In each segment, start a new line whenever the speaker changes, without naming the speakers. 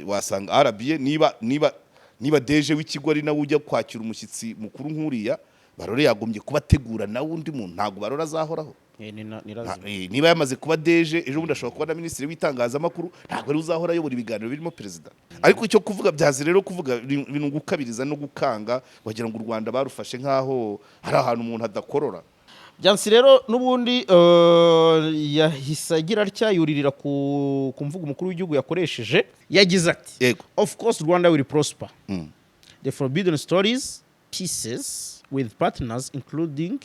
Wasanga RBA, niba DG w'ikigo ari nawe ujya kwakira umushyitsi mukuru nk'uriya, Barore yagombye kuba ategura nawe undi muntu. Ntabwo Barore azahoraho.
Ni lazima.
Niba yamaze kuba DG, ejo bundi ashobora kuba na minisitiri w'itangazamakuru. Ntabwo ari uzahora ayobora ibiganiro birimo perezida. Ariko icyo kuvuga byazi rero, kuvuga ibintu gukabiriza no gukanga, wagira ngo u Rwanda barufashe nk'aho hari ahantu umuntu adakorora.
Byansi rero n'ubundi yahise agira atya, yuririra ku mvugo umukuru w'igihugu yakoresheje. Yagize ati: "Of course Rwanda will prosper. The Forbidden Stories pieces with partners including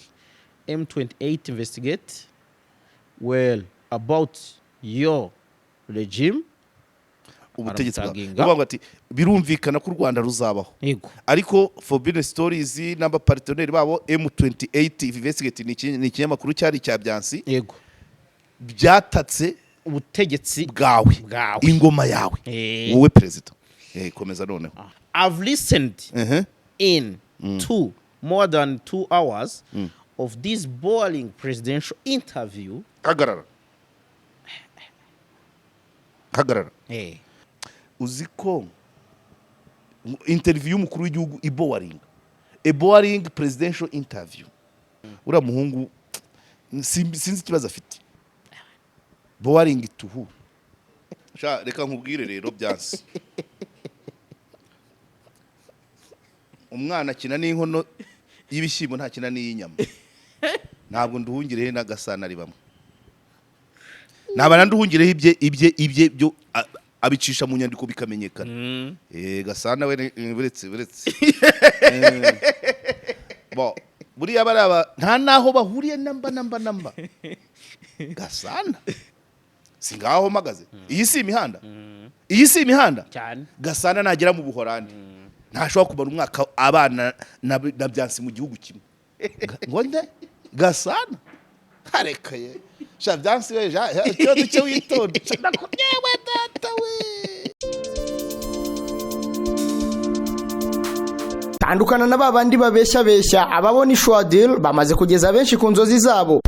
M28 investigate well about your regime."
Ubutegetsi bwawe.
Aramutaginga.
Ni ukuvuga ngo ati birumvikana ko u Rwanda ruzabaho, ariko Forbidden Stories n'abapartenaires babo M28 Investigate, ni ikinyamakuru cyari icya Byansi, byatatse
ubutegetsi
bwawe,
bwawe,
ingoma yawe, wowe perezida. Komeza noneho.
"I've listened in to more than 2 hours of this boring presidential interview."
Hagarara, hagarara. Uzi ko interview y'umukuru w'igihugu iboringa, a boring presidential interview? Uriya muhungu sinzi ikibazo afite. Boring tuhu. Sha, reka nkubwire rero Byansi, umwana akina n'inkono y'ibishyimbo, ntakina n'iy'inyama. Ntabwo Nduhungirehe n'Agasana ari bamwe. Naba na Nduhungirehe ibye byo abicisha mu nyandiko bikamenyekana. Gasana we buretse bo buriya baraba nta naho bahuriye namba namba namba. Gasana si ngaho mpagaze? Iyi si imihanda? Iyi si imihanda?
Cyane.
Gasana nagera mu Buhorandi ntashobora kumara umwaka abana na Byansi mu gihugu kimwe. Ngo nde? Gasana harekaye. Sha Byansi we, ikibazo cyo witonde. Sha, yewe data we.
Tandukana na ba bandi babeshya beshya. Ababona ishwadil bamaze kugeza benshi ku nzozi zabo.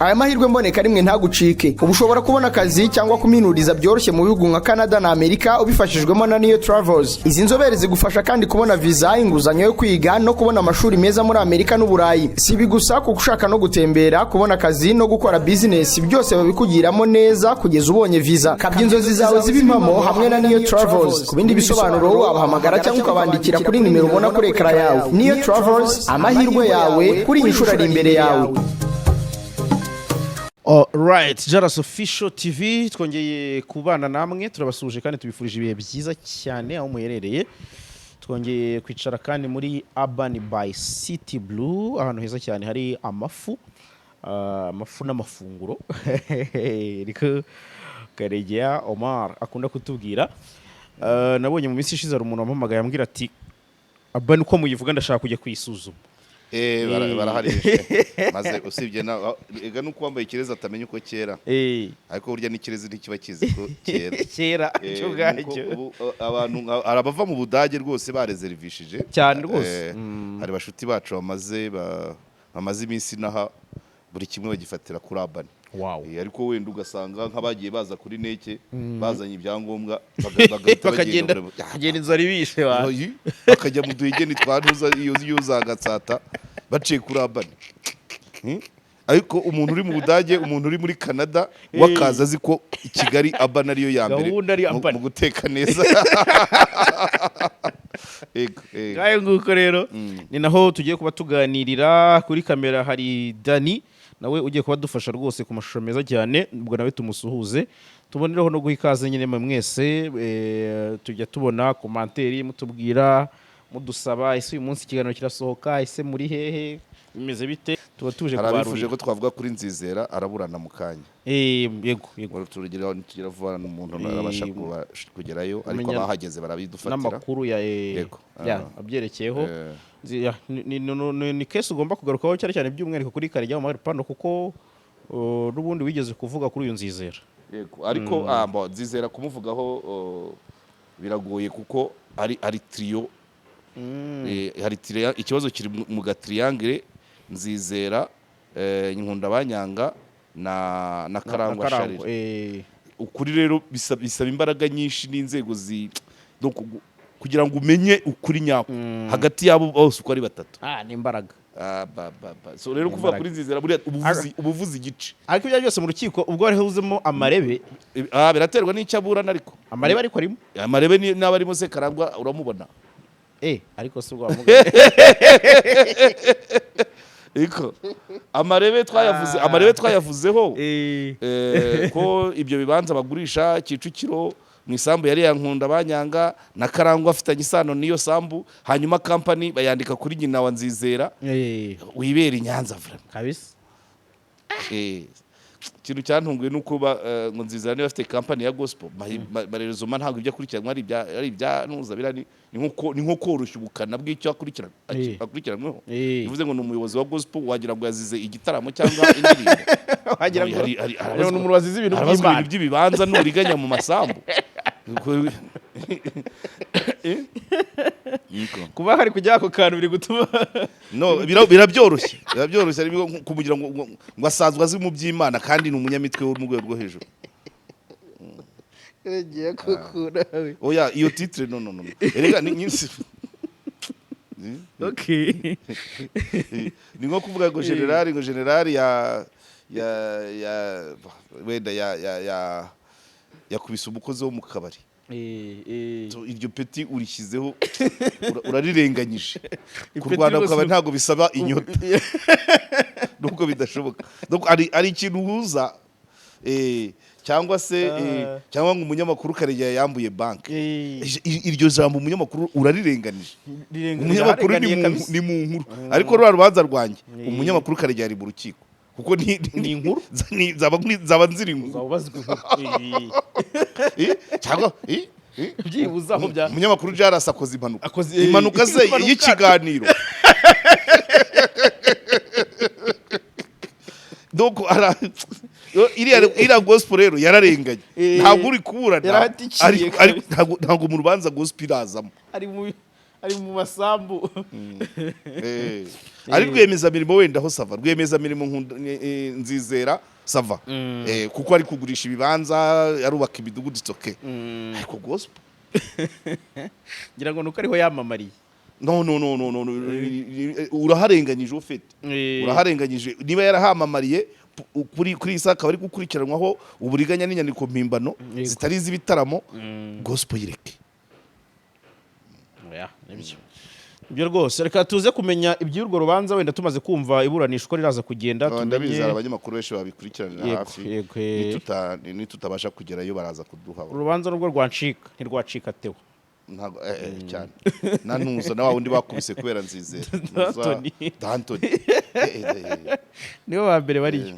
Aya mahirwe mboneka rimwe ntagucike. Ubu ushobora kubona akazi cyangwa kuminuriza byoroshye mu bihugu nka Canada na Amerika ubifashijwemo na Niyo Travels. Izi nzobere zigufasha kandi kubona viza, inguzanyo yo kwiga no kubona amashuri meza muri Amerika n'Uburayi. Si ibi gusa, kuko ushaka no gutembera, kubona akazi no gukora bizinesi, byose babikugiramo neza kugeza ubonye viza. Kabya inzozi zawe ziba impamo hamwe na Niyo Travels. Ku bindi bisobanuro wabahamagara cyangwa ukabandikira kuri nimero ubona kuri ekara yawe. Niyo Travels, amahirwe yawe kuri iyi nshuro ari imbere yawe.
Alright, Jaras Official TV twongeye kubana namwe, turabasuhuje kandi tubifurije ibihe byiza cyane aho muherereye. Twongeye kwicara kandi muri Urban by City Blue, ahantu heza cyane hari amafu, amafu n'amafunguro, niko Karegeya Omar akunda kutubwira. Nabonye mu minsi ishize hari umuntu wampamagaye ambwira ati: "Urban uko muyivuga ndashaka kujya kuyisuzuma."
Barahari maze usibye na ega nuko wambaye ikirezi atamenya uko kera, ariko burya n'ikirezi ntikiba kizi ko kera.
Kera cyo
nuko
ubwacyo.
ubu, abantu hari abava mu Budage rwose barezerivishije.
Cyane rwose.
Hari bashuti bacu bamaze iminsi inaha, buri kimwe bagifatira kuri Urban. Ariko wenda ugasanga nk'abagiye baza kuri neke bazanye ibyangombwa bagahita
bakagenda
bagenda
bakagenda inzara ibishe wa.
Oyi, bakajya mu duhigeni twa ntuza iyo za Gatsata baciye kuri Urban. Ariko umuntu uri mu Budage, umuntu uri muri Canada, wakaza azi ko i Kigali Urban ariyo ya mbere
Gahunda ari Urban.
mu guteka neza. Ego, ego.
Ngayo nguko rero, ni naho tugiye kuba tuganirira. Kuri kamera hari Dani, nawe ugiye kuba dufasha rwose ku mashusho meza cyane, ubwo nawe tumusuhuze, tubonereho no guha ikaze nyine mwe mwese. Tujya tubona commentaires mutubwira, mudusaba: ese uyu munsi ikiganiro kirasohoka? Ese muri hehe? Bimeze bite? Tuba tuje
Hari abifuje
kubarurira.
ko twavuga kuri Nzizera, araburana mu kanya.
Yego.
Ngo turugero nitugera vuba umuntu arabasha kugerayo, ariko abahageze barabidufatira.
N'amakuru ya ya abyerekeyeho. Ya, ni case ugomba kugarukaho cyane cyane, by'umwihariko kuri Karegeya Omar Pano, kuko n'ubundi wigeze kuvuga kuri uyu Nzizera.
Yego, ariko mbo, Nzizera kumuvugaho biragoye kuko ari trio. Hari ikibazo kiri mu gatriangle Nzizera, Nkunda Banyanga na Karangwa
Karangwa,
Sharire. Ukuri rero bisaba imbaraga nyinshi n'inzego donc kugira ngo umenye ukuri nyako hagati yabo bose uko ari batatu.
Ah, ni imbaraga.
Ah, ba, ba, ba. So rero kuvuga
Imbaraga.
kuri Nzizera buriya ubuvuzi igice.
Ariko ibyo byose mu rukiko ubwo hariho uzemo amarebe.
Ah, biraterwa n'icyo aburana, ariko
Amarebe ariko arimo.
Amarebe n'aba arimo se Karangwa uramubona?
Ariko si ubwo wamugaye.
Iko amarebe twayavuze, amarebe twayavuzeho ko ibyo bibanza bagurisha Kicukiro mu isambu yari ya Nkunda Banyanga na Karangwa afitanye isano n'iyo sambu, hanyuma kampani bayandika kuri nyina wa Nzizera wibera i Nyanza vraiment.
Kabisa.
Ikintu cyantunguye ni uko ngo Nzizera niba afite kampani ya gospel, marerezoma ntabwo ibyo akurikiranwa ari ibya ntuza biriya ni nko koroshya ubukana bw'icyo akurikiranweho. Bivuze ngo ni umuyobozi wa gospel, wagira ngo yazize igitaramo cyangwa indirimbo.
Wagira ngo
Arabazwa
ni umuntu wazize ibintu
arabazwa
by'Imana.
Ibintu by'ibibanza n'uburiganya mu masambu. Niko.
Kuba hari kujya ako kantu biri gutuma
No, birabyoroshye ariko kumugira ngo asanzwe azi mu by'Imana kandi ni umunyamitwe wo mu rwego rwo hejuru.
Yagiye kukura we.
Oya, iyo titre, no, no, no, erega ni nyinshi. Ni nko kuvuga ngo generali ya wenda ya yakubise umukozi wo mu kabari. So, iryo peti urishyizeho urarirenganyije.
Ipeti
Kurwana ku
rwose
kabari ntabwo bisaba inyota nubwo bidashoboka. Donc ari ikintu uhuza, cyangwa se cyangwa ngo umunyamakuru Karegeya yambuye banki. Iryo jambo umunyamakuru urarirenganije. Umunyamakuru ni mu nkuru, ariko ruriya rubanza rwanjye, umunyamakuru Karegeya ari mu rukiko kuko
Ni inkuru?
Nzaba nzira inkuru.
Uzaba ubazwa inkuru.
Cyangwa
Byibuze aho bya
umunyamakuru Jarasi akoze impanuka.
Akoze
Impanuka se
impanuka.
y'ikiganiro. Donc iriya gospel rero yararenganye. Ntabwo uri kuburana
Yarahatikiye kabisa.
Ntabwo mu rubanza gospel irazamo.
Ari mu masambu.
Ari rwiyemezamirimo wenda aho ça va, rwiyemezamirimo Nzizera ça va, kuko ari kugurisha ibibanza, arubaka imidugudu, it's okay, ariko gospel
Ngira ngo nuko ariho yamamariye.
No, no, no, no, no, no. Uraharenganyije ufite uraharenganyije. Niba yarahamamariye kuri iyi saha akaba ari gukurikiranwaho uburiganya n'inyandiko mpimbano zitari iz'ibitaramo, gospel yireke.
Oya, nibyo ibyo rwose. Reka tuze kumenya iby'urwo rubanza wenda tumaze kumva iburanisha uko riraza kugenda.
Ndabizi, hari
tumenye
abanyamakuru benshi babikurikiranira hafi. Nitutabasha kugerayo baraza kuduha.
Urubanza nubwo rwancika ntirwacika tewe.
Ntabwo cyane na ntuza na wa wundi bakubise kubera Nzizera. Ntuza-
D'Antoni.
D'Antoni.
Nibo ba mbere bariyo.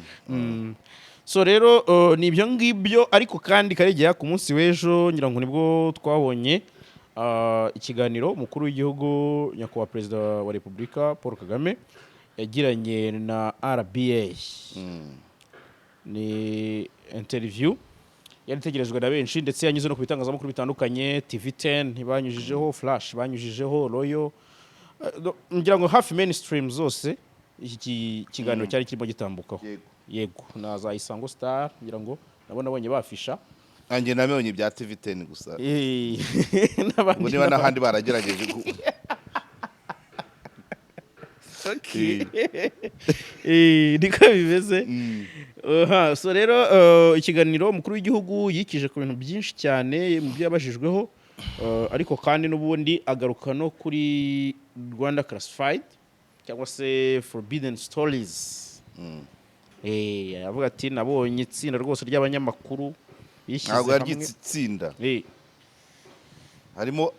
So rero ni ibyo ngibyo. Ariko kandi Karegeya, ku munsi w'ejo ngira ngo nibwo twabonye ikiganiro umukuru w'igihugu, nyakubahwa Perezida wa Repubulika Paul Kagame, yagiranye na RBA. Ni interview yari itegerejwe na benshi, ndetse yanyuze no ku bitangazamakuru bitandukanye. TV10 banyujijeho, Flash banyujijeho, Royal, ngira ngo hafi mainstream zose iki kiganiro cyari kirimo gitambukaho.
Yego.
Yego, na za Isango Star ngira ngo nabo nabonye bafisha.
Nanjye nabonye ibya TV10 gusa.
N'abandi
Ubwo niba n'ahandi baragerageje
Niko bimeze. Aha, so rero ikiganiro umukuru w'igihugu yikije ku bintu byinshi cyane mu byo yabajijweho, ariko kandi n'ubundi agaruka no kuri Rwanda Classified cyangwa se Forbidden Stories. Aravuga ati nabonye itsinda rwose ry'abanyamakuru bishyize
Ntabwo
hamwe.
yaryitse itsinda. Harimo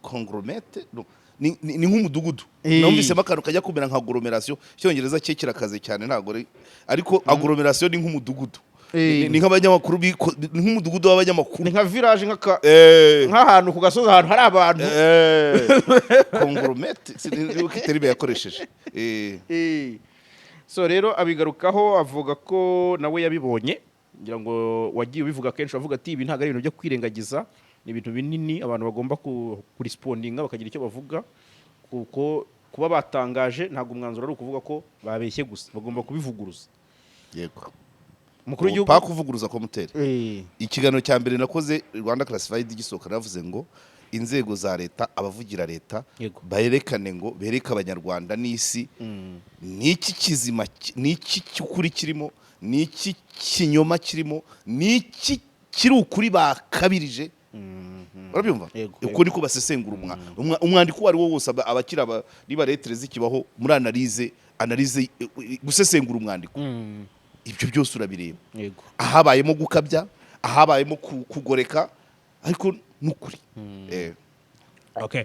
conglomerate. No, ni nk'umudugudu. Numvisemo akantu kajya kumera nka agglomeration. Icyongereza cye kirakaze cyane, ntabwo ari, ariko agglomeration ni nk'umudugudu. Ni nk'abanyamakuru ni nk'umudugudu w'abanyamakuru.
Ni nka village, nk'ahantu ku gasozi, ahantu hari abantu.
Conglomerate nibuka iterime yakoresheje.
So rero abigarukaho avuga ko nawe yabibonye. Ngira ngo wagiye ubivuga kenshi, avuga ati ibi ntabwo ari ibintu byo kwirengagiza, ni ibintu binini abantu bagomba kurespondinga bakagira icyo bavuga, kuko kuba batangaje ntabwo umwanzuro ari ukuvuga ko babeshye gusa, bagomba kubivuguruza.
Yego.
Umukuru w'igihugu.
Pa kuvuguruza komuteri. Ikiganiro cya mbere nakoze Rwanda Classified gisohoka, navuze ngo inzego za leta, abavugira leta, berekane, ngo bereke Abanyarwanda n'isi niki kizima, niki cy'ukuri kirimo, niki kinyoma kirimo, niki kiri ukuri bakabirije. Urabyumva?
Yego.
Uko niko basesengura umwandiko uwo ari wo wose. Abakiri niba lettres zikibaho muri analyse, gusesengura umwandiko, ibyo byose urabireba, ahabayemo gukabya, ahabayemo kugoreka, ariko n'ukuri.
Okay.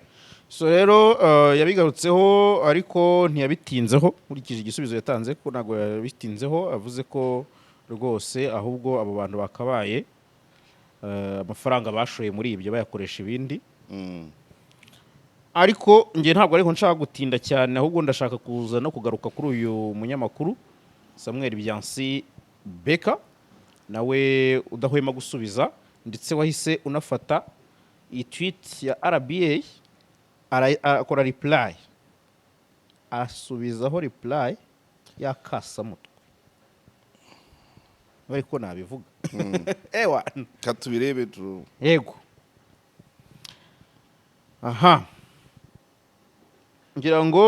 So rero yabigarutseho ariko ntiyabitinzeho. Nkurikije igisubizo yatanze, ko ntabwo yabitinzeho, avuze ko rwose ahubwo abo bantu bakabaye amafaranga bashoye muri ibyo bayakoresha ibindi. Ariko njye ntabwo ariko nshaka gutinda cyane, ahubwo ndashaka kuza no kugaruka kuri uyu munyamakuru Samuel Byansi Beka, nawe udahwema gusubiza, ndetse wahise unafata iyi tweet ya RBA, akora reply, asubizaho reply y'akasamutwe, ariko nabivuga ewa.
Ka tubirebe
Yego, aha ngira ngo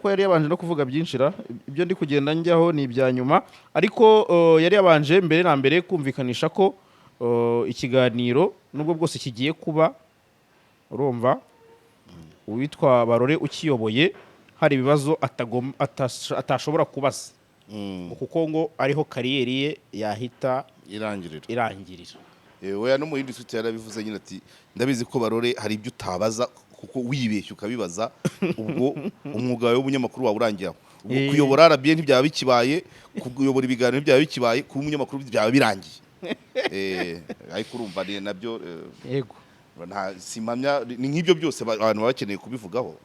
ko yari yabanje no kuvuga byinshi ra, ibyo ndi kugenda njyaho ni ibya nyuma, ariko yari yabanje mbere na mbere kumvikanisha ko ikiganiro nubwo bwose kigiye kuba, urumva, uwitwa Barore ukiyoboye hari ibibazo atashobora kubaza, kuko ngo ariho carrière ye yahita
irangirira.
Irangirira.
Oya, no mu yindi tweet yarabivuze nyine, ati ndabizi ko Barore hari ibyo utabaza, kuko wibeshya ukabibaza ubwo umwuga wawe w'ubunyamakuru wawe urangiye aho. Ubwo kuyobora RBA ntibyaba bikibaye, kuyobora ibiganiro ntibyaba bikibaye, kuba umunyamakuru byaba birangiye. Ariko urumva ni nabyo nta simpamya, ni nk'ibyo byose abantu baba bakeneye kubivugaho.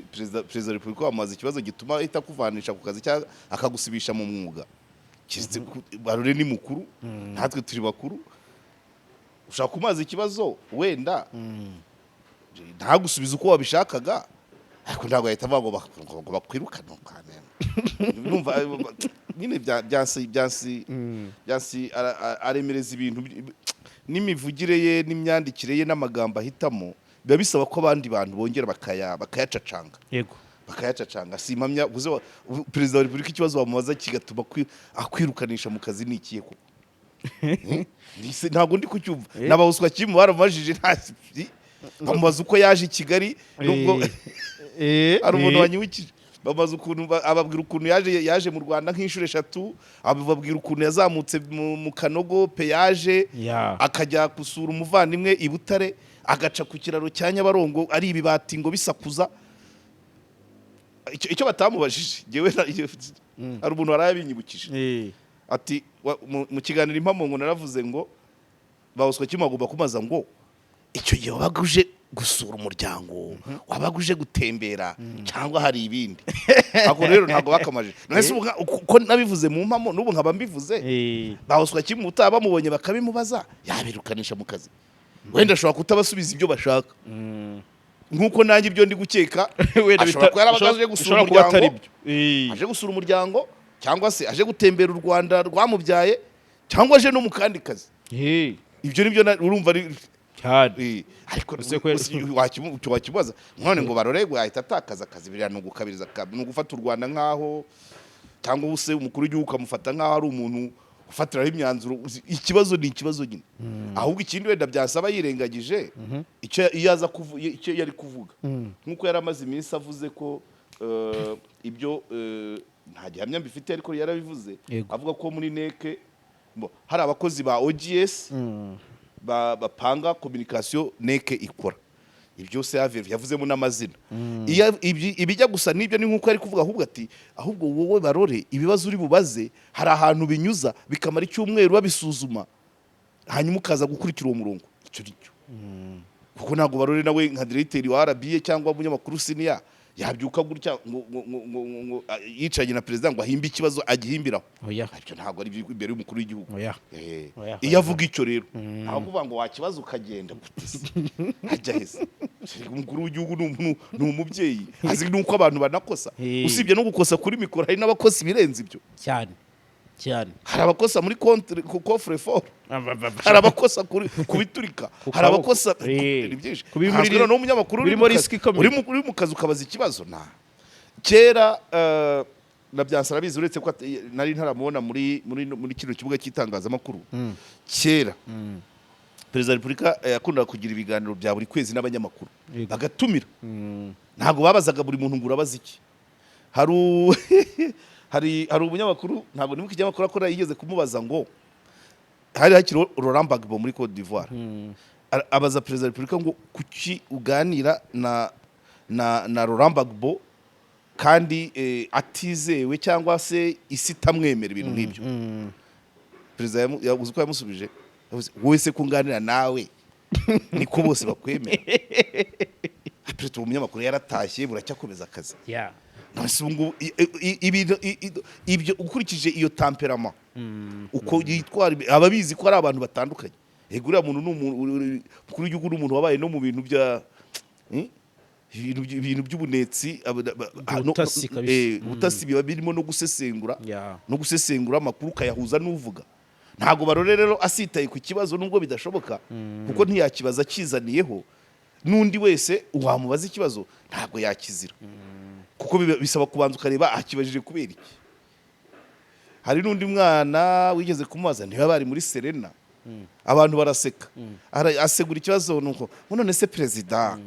Perezida wa repubulika wamubaza ikibazo gituma ahita akuvanisha ku kazi cyangwa akagusibisha mu mwuga? Keretse Barore ni mukuru, natwe turi bakuru. Ushaka kumaza ikibazo wenda ntagusubize uko wabishakaga, ariko ntabwo yahita avuga ngo ngo bakwirukane. Numva nyine Byansi aremereza ibintu n'imivugire ye n'imyandikire ye n'amagambo ahitamo, biba bisaba ko abandi bantu bongera bakayacacanga. Bakayacacanga. Simpamya uze perezida wa repubulika ikibazo wamubaza kigatuma akwirukanisha mu kazi ni ikihe koko? Ntabwo ndi kucyumva. N'abahuswa kimwe baramubajije, nta bamubaza uko yaje i Kigali, nubwo hari umuntu wanyibukije, bamubaza ukuntu ababwira ukuntu yaje mu Rwanda nk'inshuro eshatu, ababwira ukuntu yazamutse mu Kanogo péage, akajya gusura umuvandimwe i Butare, agaca ku kiraro cya Nyabarongo ari ibibati ngo bisakuza. Icyo batamubajije njyewe hari umuntu warabinyibukije, ati mu kiganiro Impamo ngo naravuze ngo bahoswa kimwe agomba kumaza ngo icyo gihe wabaga uje gusura umuryango, wabaga uje gutembera cyangwa hari ibindi. Ako rero ntabwo bakamajije. None se ubu uko nabivuze mu mpamo, n'ubu nkaba mbivuze, bahoswa kimwe utaha bamubonye bakabimubaza, yabirukanisha mu kazi? Wenda ashobora kutabasubiza ibyo bashaka, nk'uko nanjye ibyo ndi gukeka.
Wenda
Ashobora kuba yarabaga aje gusura
bishobora kuba atari
umuryango,
byo.
Aje gusura umuryango, cyangwa se aje gutembera u Rwanda rwamubyaye, cyangwa aje no mu kandi kazi. Ibyo nibyo urumva ari
Cyane.
Ariko
Ese
icyo wakimubaza none ngo Barore yahita atakaza akazi, biriya ni ugukabiriza, ni ugufata u Rwanda nk'aho, cyangwa se umukuru w'igihugu ukamufata nk'aho ari umuntu ufatiraho imyanzuro. Ikibazo ni ikibazo nyine. Ahubwo ikindi wenda byasaba, yirengagije icyo iyo aza icyo yari kuvuga, nk'uko yari amaze iminsi avuze ko ibyo nta gihamya mbifite, ariko yarabivuze, avuga ko muri NEC hari abakozi ba OGS bapanga communication NEC ikora. Ibyo se yavuzemo n'amazina. Iyo ibijya gusa n'ibyo ni nk'uko ari kuvuga ahubwo, ati ahubwo wowe Barore, ibibazo uri bubaze hari ahantu binyuza bikamara icyumweru babisuzuma, hanyuma ukaza gukurikira uwo murongo. Icyo ni cyo, kuko ntabwo Barore nawe nka diregiteri wa RBA cyangwa umunyamakuru senior yabyuka gutya ngo yicaranye na perezida ngo ahimbe ikibazo agihimbiraho.
Oya.
Ibyo ntabwo ari ibyo imbere y'umukuru w'igihugu.
Oya. Oya,
Iyo avuga icyo rero, ntabwo kuvuga ngo wakibazo ukagenda gute se? Ajya hese? Umukuru w'igihugu ni umuntu, ni umubyeyi, azi nuko abantu banakosa. Usibye no gukosa kuri mikoro, hari n'abakosa ibirenze ibyo.
Cyane cyane.
Hari abakosa muri contre coffre fort, hari abakosa kuri ku biturika,
Ku
hari
kaboko.
abakosa ni byinshi.
Ku biri muri
Ntabwo noneho umunyamakuru uri
birimo
mu kazi-
risk ikomeye.
uri mu kazi ukabaza ikibazo na kera, na Byansi arabizi, uretse ko nari ntaramubona muri kino kibuga cy'itangazamakuru. Kera Perezida wa Repubulika yakundaga kugira ibiganiro bya buri kwezi n'abanyamakuru, bagatumira. Ntabwo babazaga buri muntu ngo urabaza iki. Hari umunyamakuru, ntabwo nibuka ikinyamakuru akora, yigeze kumubaza ngo hari hakiriho Laurent Gbagbo muri Cote d'Ivoire. Abaza Perezida wa Repubulika ngo kuki uganira na Laurent Gbagbo kandi atizewe cyangwa se isi itamwemera, ibintu nk'ibyo. Perezida yavuze uko yamusubije, yavuze, wowe se kunganira nawe niko bose bakwemera? Perezida, uwo munyamakuru yaratashye, buracyakomeza akazi. None se ubu ngubu ibintu ibyo ukurikije iyo tempérament uko yitwara, aba abizi ko ari abantu batandukanye. Yego, uriya muntu ni umuntu umukuru w'igihugu, ni umuntu wabaye no mu bintu bya ibintu by'ubunetsi
Ubutasi kabisa.
Ubutasi biba birimo no gusesengura, no gusesengura amakuru ukayahuza n'uvuga. Ntabwo Barore rero asitaye ku kibazo, nubwo bidashoboka kuko ntiyakibaza akizaniyeho. N'undi wese wamubaza ikibazo ntabwo yakizira, kuko bisaba kubanza ukareba akibajije kubera iki. Hari n'undi mwana wigeze kumubaza niba bari muri Serena, abantu baraseka. Asegura ikibazo nuko ngo none se perezida,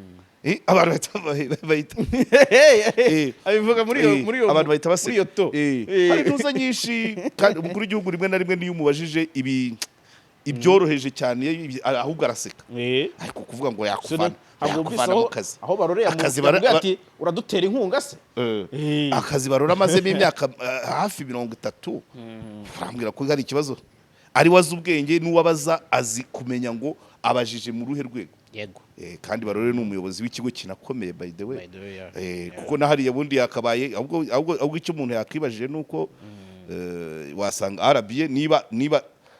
abantu bahita
Abivuga muri iyo muri iyo
abantu bahita baseka.
Muri iyo to.
Hari intuza nyinshi, kandi umukuru w'igihugu rimwe na rimwe niyo umubajije ibi ibyoroheje cyane, ahubwo araseka. Ariko kuvuga ngo yakuvana
Ntabwo wumvise
yakuvana
aho
mu kazi,
aho Barore
Akazi
yamubwiye ati uradutera inkunga se?
Akazi Barora amazemo imyaka hafi 30, urambwira ko hari ikibazo ari wazi ubwenge n'uwabaza azi kumenya ngo abajije mu ruhe rwego. Kandi Barore ni umuyobozi w'ikigo kinakomeye, by the way.
By the way, yeah.
Kuko na hariya bundi yakabaye, ahubwo icyo umuntu yakwibajije ni uko wasanga RBA,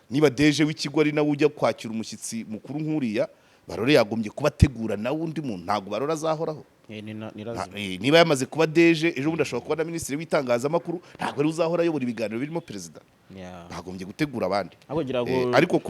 niba DG w'ikigo ari nawe ujya kwakira umushyitsi mukuru nk'uriya, Barore yagombye kuba ategura nawe undi muntu. Ntabwo Barore azahoraho.
Ni lazima.
Niba yamaze kuba DG, ejo bundi ashobora kuba na minisitiri w'itangazamakuru. Ntabwo ari uzahora ayobora ibiganiro birimo perezida. Bagombye gutegura abandi.
Ahubwo ngira ngo
Ariko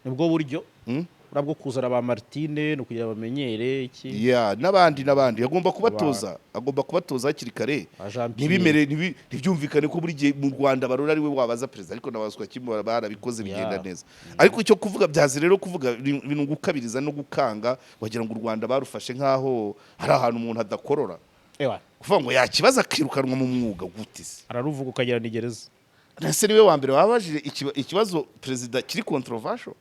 nibwo buryo buriya bwo kuzana ba Martine ni ukugira bamenyere iki.
Yeah, n'abandi n'abandi agomba kubatoza, agomba kubatoza hakiri kare.
Ba Jean Pierre.
Ntibimere ntibyumvikane ko buri gihe mu Rwanda Barora ari we wabaza perezida, ariko nabazwa kimwe barabikoze bigenda neza. Ariko icyo kuvuga byazi rero kuvuga ni gukabiriza no gukanga, wagira ngo u Rwanda barufashe nk'aho hari ahantu umuntu adakorora.
Ewa.
Kuvuga ngo yakibaza akirukanwa mu mwuga gute se?
Araruvuga ukagira ni gereza.
Ese niwe wa mbere wabajije ikibazo perezida kiri controversial?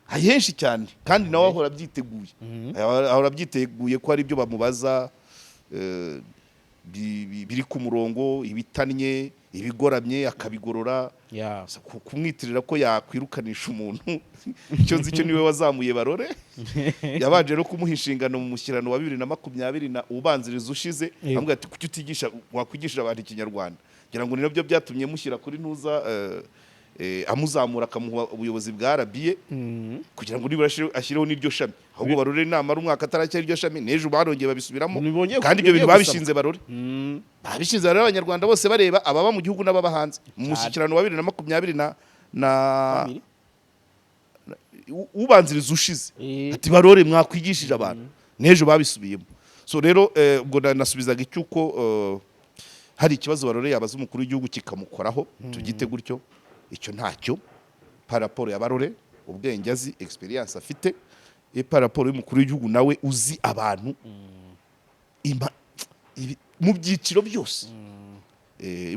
Hari henshi cyane, kandi nawe ahora abyiteguye, ahora abyiteguye ko hari ibyo bamubaza biri ku murongo, ibitannye, ibigoramye akabigorora. Kumwitirira ko yakwirukanisha umuntu, icyo nzi cyo niwe wazamuye Barore. Yabanje no kumuha inshingano mu mushyirano wa 2020 na ubanziriza ushize, amubwira ati kuki utigisha, wakwigisha abantu Ikinyarwanda? Ngira ngo ni nabyo byatumye mushyira kuri ntuza, amuzamura akamuha ubuyobozi bwa RBA kugira ngo nibura ashyireho n'iryo shami. Ahubwo Barore namara umwaka ataracyari iryo shami, n'ejo barongeye babisubiramo. Kandi ibyo bintu
Ntibongeye
babishinze Barore, babishinze rero Abanyarwanda bose bareba, ababa mu gihugu n'ababa hanze, mu mushyikirano wa 2020 na
Kabiri.
ubanziriza ushize, ati Barore mwakwigishije abantu, n'ejo babisubiyemo. So rero ubwo nasubizaga icyuko hari ikibazo Barore yabaza umukuru w'igihugu kikamukoraho, tubyite gutyo, icyo ntacyo par rapport ya Barore, ubwenge azi, experience afite, et par rapport y'umukuru w'igihugu nawe uzi abantu mu byiciro byose.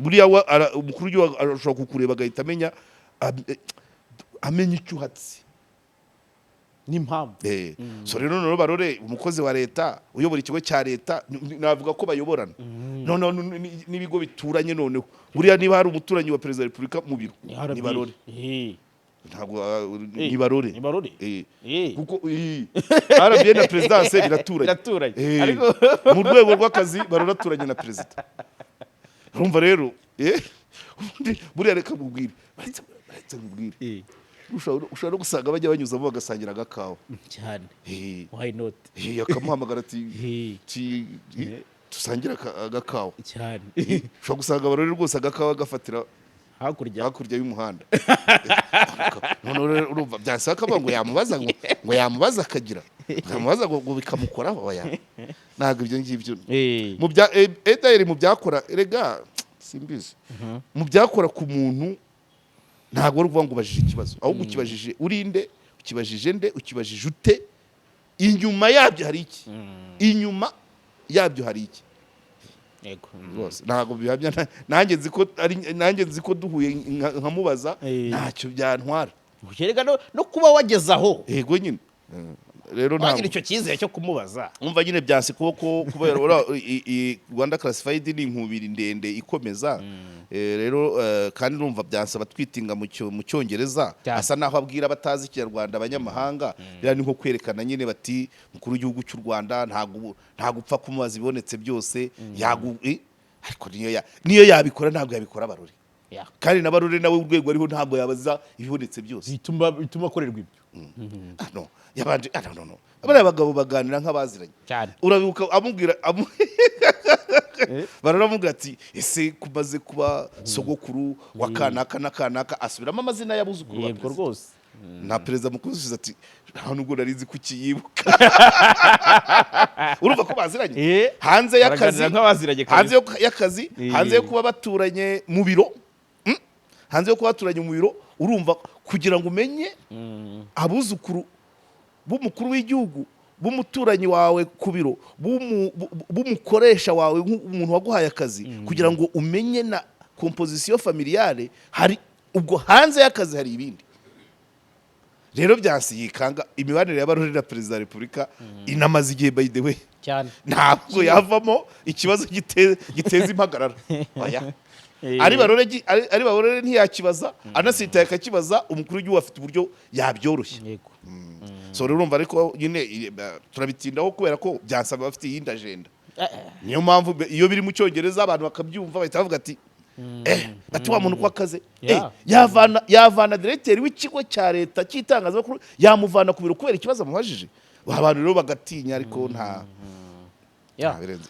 Buriya umukuru w'igihugu arashobora kukureba agahita amenya amenya icyo uhatse
N'impamvu.
So rero noneho Barore umukozi wa leta uyobora ikigo cya leta, navuga ko bayoborana noneho n'ibigo bituranye. Noneho buriya niba hari umuturanyi wa perezida wa repubulika mu biro,
Ni RBA.
ni Barore. Ntabwo ni Barore.
Ni Barore.
Kuko RBA na perezidanse biraturanye.
Biraturanye.
Mu rwego rw'akazi Barore aturanye na perezida. Urumva rero, ubundi buriya reka mubwire, baretse mubwire. Ushobora no gusanga bajya banyuzamo bagasangira agakawa.
Cyane, why not?
Akamuhamagara ati "Dusangire agakawa." Ushobora gusanga Barore rwose agakawa gafatira
hakurya.
Hakurya y'umuhanda. Noneho rero urumva byasaba akavuga ngo yamubaza, ngo yamubaza akagira yamubaza ngo bikamukoraho. Oya, ntabwo ibyo ngibyo. Mu bya edayeri, mu byakora, erega simbizi, mu byakora ku muntu ntabwo ari ukuvuga ngo ubajije ikibazo, ahubwo ukibajije urinde, ukibajije nde, ukibajije ute, inyuma yabyo hari iki, inyuma yabyo hari iki. Rwose ntabwo bihamya, nanjye nzi ko ari nanjye nzi ko duhuye nkamubaza ntacyo byantwara.
Erega no kuba wageze aho
Yego nyine. Rero
wagira
ntabwo
icyo cyizere cyo kumubaza.
Umva nyine byanse kuboko kubera Rwanda Classified ni inkubiri ndende ikomeza. Rero kandi numva byansaba twitinga mu Cyongereza. Asa naho abwira abatazi Ikinyarwanda, abanyamahanga. Biriya ni nko kwerekana nyine bati umukuru w'igihugu cy'u Rwanda ntabwo upfa kumubaza ibibonetse byose. Ariko niyo yabikora, ntabwo yabikora Barore. Kandi na Barore nawe urwego ariho ntabwo yabaza ibibonetse byose.
Bituma akorerwa ibyo.
Ah, no, yabanje, ah, no, no, no, bariya bagabo baganira nk'abaziranye. Urabibuka amubwira baramubwira ati: "Ese kumaze kuba sogokuru wa kanaka na kanaka?" Asubiramo amazina y'abuzukuru ba perezida. Na perezida mukuru asubiza ati: "Nta nubwo nari nzi kukiyibuka." Urumva ko baziranye. Hanze y'akazi.
Baraganira nk'abaziranye kabisa.
Hanze y'akazi, hanze yo kuba baturanye mu biro. Hanze yo kuba baturanye mu biro, urumva kugira ngo umenye abuzukuru b'umukuru w'igihugu, b'umuturanyi wawe ku biro, b'umukoresha wawe nk'umuntu waguhaye akazi, kugira ngo umenye na composition familiale, hari ubwo hanze y'akazi hari ibindi. Rero Byansi yikanga imibanire ya Barore na perezida wa Repubulika inamaze igihe, by the way. Ntabwo yavamo ikibazo giteza impagarara, oya. Ari Barore ntiyakibaza, anasitaye akakibaza umukuru w'igihugu afite uburyo yabyoroshye. So rero urumva, ariko nyine turabitindaho kubera ko byansaba bafite iyindi agenda. Niyo mpamvu iyo biri mu Cyongereza abantu bakabyumva, bahita bavuga ati ati wa muntu uko akaze, yavana diregiteri w'ikigo cya leta cy'itangazamakuru, yamuvana ku biro kubera ikibazo amubajije. Abantu rero bagatinya, ariko nta nta birenze.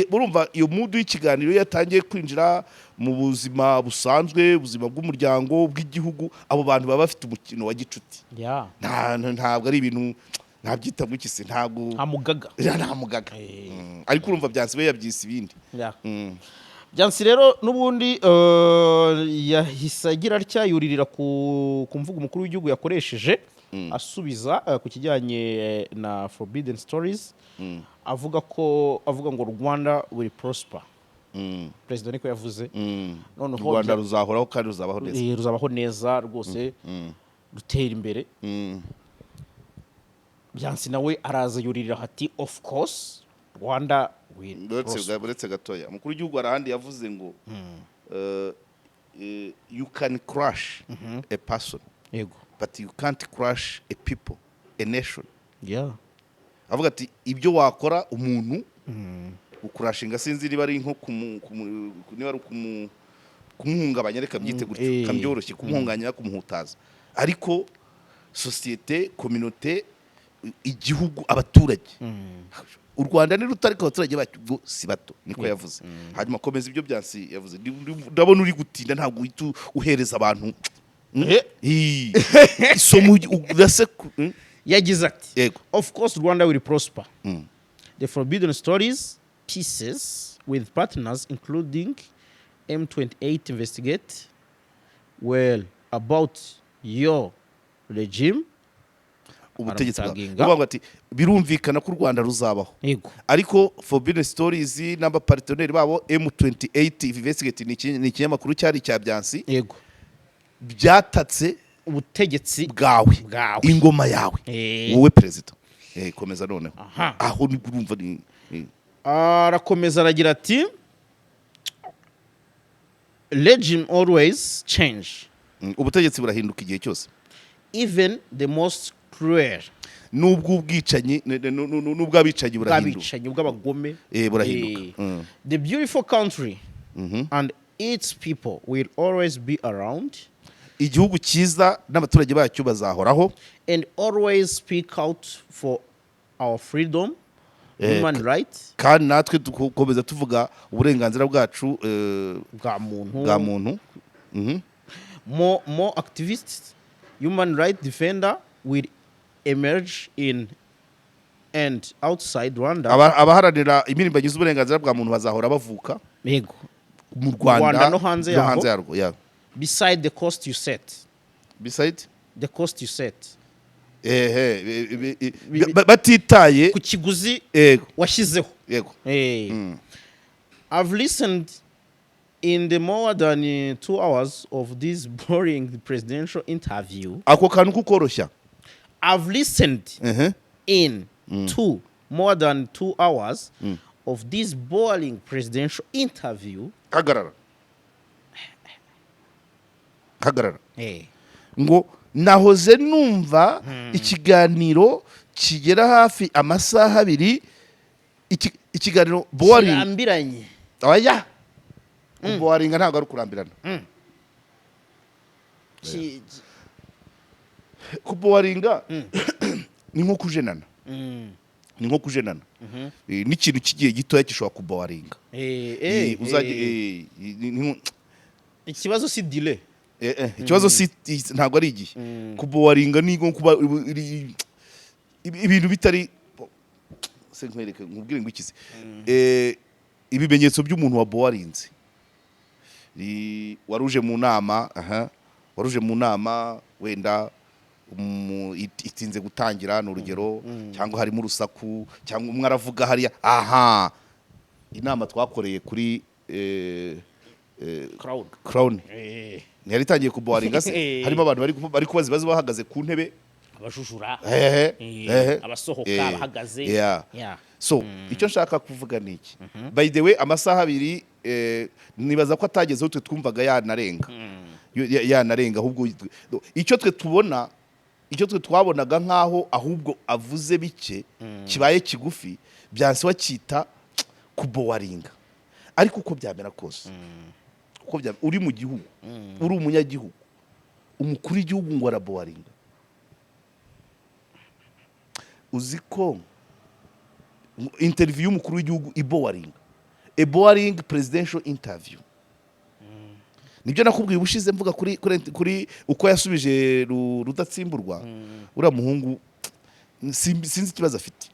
Urumva iyo mood y'ikiganiro iyo yatangiye kwinjira mu buzima busanzwe, ubuzima bw'umuryango, bw'igihugu, abo bantu baba bafite umukino wa gicuti. Ntabwo ari ibintu ntabyita ngo iki se, ntabwo
Nta mugaga.
Nta mugaga. Ariko urumva Byansi we yabyise ibindi.
Byansi rero n'ubundi yahise agira atya yuririra ku mvugo umukuru w'igihugu yakoresheje asubiza ku kijyanye na Forbidden Stories, avuga ko avuga ngo "Rwanda will prosper." Perezida niko yavuze. Noneho
U Rwanda ruzahoraho kandi ruzabaho neza.
Ruzabaho neza rwose, rutera imbere. Byansi nawe araza yuririra ati: "Of course Rwanda will prosper."
Uretse gatoya, umukuru w'igihugu hari ahandi yavuze ngo "You can crush a person, but you can't crush a people, a nation." Avuga ati ibyo wakora umuntu ukurashinga, sinzi niba ari nko niba ari kumuhungabanya, reka byite gutyo, kambyoroshye, kumuhungabanya, kumuhutaza, ariko sosiyete, communauté, igihugu, abaturage, u Rwanda ni ruto ariko abaturage bacyo bo si bato, niko yavuze. Hanyuma komeza ibyo Byansi yavuze. Ndabona uri gutinda, ntabwo uhita uhereza abantu isomo urase
Yagize ati: "Of course Rwanda will prosper. The Forbidden Stories pieces with partners including M28 investigate well about your regime."
Ubutegetsi bwawe.
Aramutaginga.
Ni ukuvuga ngo ati birumvikana ko u Rwanda ruzabaho, ariko Forbidden Stories n'abaparteneri babo M28 Investigate, ni ikinyamakuru cyari icya Byansi, byatatse
ubutegetsi
bwawe,
bwawe,
ingoma yawe, wowe perezida. Komeza noneho. Aho ni urumva ni
Arakomeza aragira ati: "Regime always change."
Ubutegetsi burahinduka igihe cyose.
"Even the most cruel."
Nubwo ubwicanyi nubwo abicanyi burahinduka.
Bw'abicanyi, bw'abagome.
Burahinduka.
"The beautiful country and its people will always be around."
Igihugu cyiza n'abaturage bacyo bazahoraho.
And always speak out for our freedom, human rights.
Kandi natwe dukomeza tuvuga uburenganzira bwacu
bwa muntu.
Bwa muntu.
More activists, human rights defender will emerge in and outside Rwanda.
Abaharanira impirimbanyi z'uburenganzira bwa muntu bazahora bavuka
Yego.
mu Rwanda
Rwanda no hanze
no
yarwo.
hanze yarwo, yeah.
Beside the cost you set.
Beside
The cost you set.
Ehe, batitaye
Ku kiguzi
yego
washyizeho.
Yego.
Hey. I've listened in the more than 2 hours of this boring presidential interview.
Ako kantu kukoroshya.
I've listened in two more than 2 hours of this boring presidential interview.
Hagarara, hagarara.
Hey.
Ngo nahoze numva ikiganiro kigera hafi amasaha 2, ikiganiro boring.
Kirambiranye.
Oya, boring ntabwo ari ukurambirana. Kuboringa ni nko kujenana, ni nko kujenana. N'ikintu cy'igihe gitoya gishobora kuboringa. Uzajye
Ikibazo si delay.
Ikibazo si ntabwo ari igihe. Kuboringa ni nko kuba ibintu bitari se. Nkwereke, nkubwire ngo ikize ibimenyetso by'umuntu wa bowarinze. Waruje mu nama, aha waruje mu nama, wenda itinze gutangira, ni urugero, cyangwa harimo urusaku, cyangwa umwe aravuga hariya. Aha inama twakoreye kuri
Crowd.
Crown ntiyari itangiye kuboringa se? Harimo abantu bari kubaza ibibazo bahagaze ku ntebe.
Abajujura.
Hehe. Hehe.
Abasohoka, abahagaze.
So icyo nshaka kuvuga ni iki? By the way, amasaha 2, nibaza ko atagezeho, twe twumvaga yanarenga. Yanarenga ahubwo. Icyo twe tubona, icyo twe twabonaga nk'aho ahubwo avuze bike kibaye kigufi, byanse wacyita kubowaringa. Ariko uko byamera kose, uko uri mu gihugu, uri umunyagihugu, umukuru w'igihugu ngo arabowaringa. Uzi ko interview y'umukuru w'igihugu ibowaringa, a boring presidential interview? Nibyo nakubwiye ubushize mvuga kuri uko yasubije Rudatsimburwa. Uriya muhungu sinzi ikibazo afite.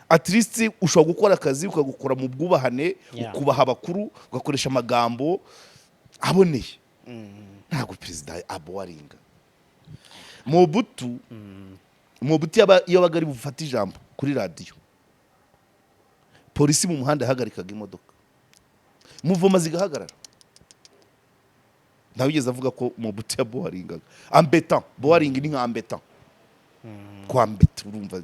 At least ushobora gukora akazi ukagukora mu bwubahane, ukubaha abakuru, ugakoresha amagambo aboneye. Ntabwo perezida abowaringa. Mobutu iyo yabaga ari bufate ijambo kuri radiyo, polisi mu muhanda yahagarikaga imodoka, muvoma zigahagarara. Ntawigeze avuga ko Mobutu yabowaringaga. Embêtant, boring ni nka embêtant, kwambeta, urumva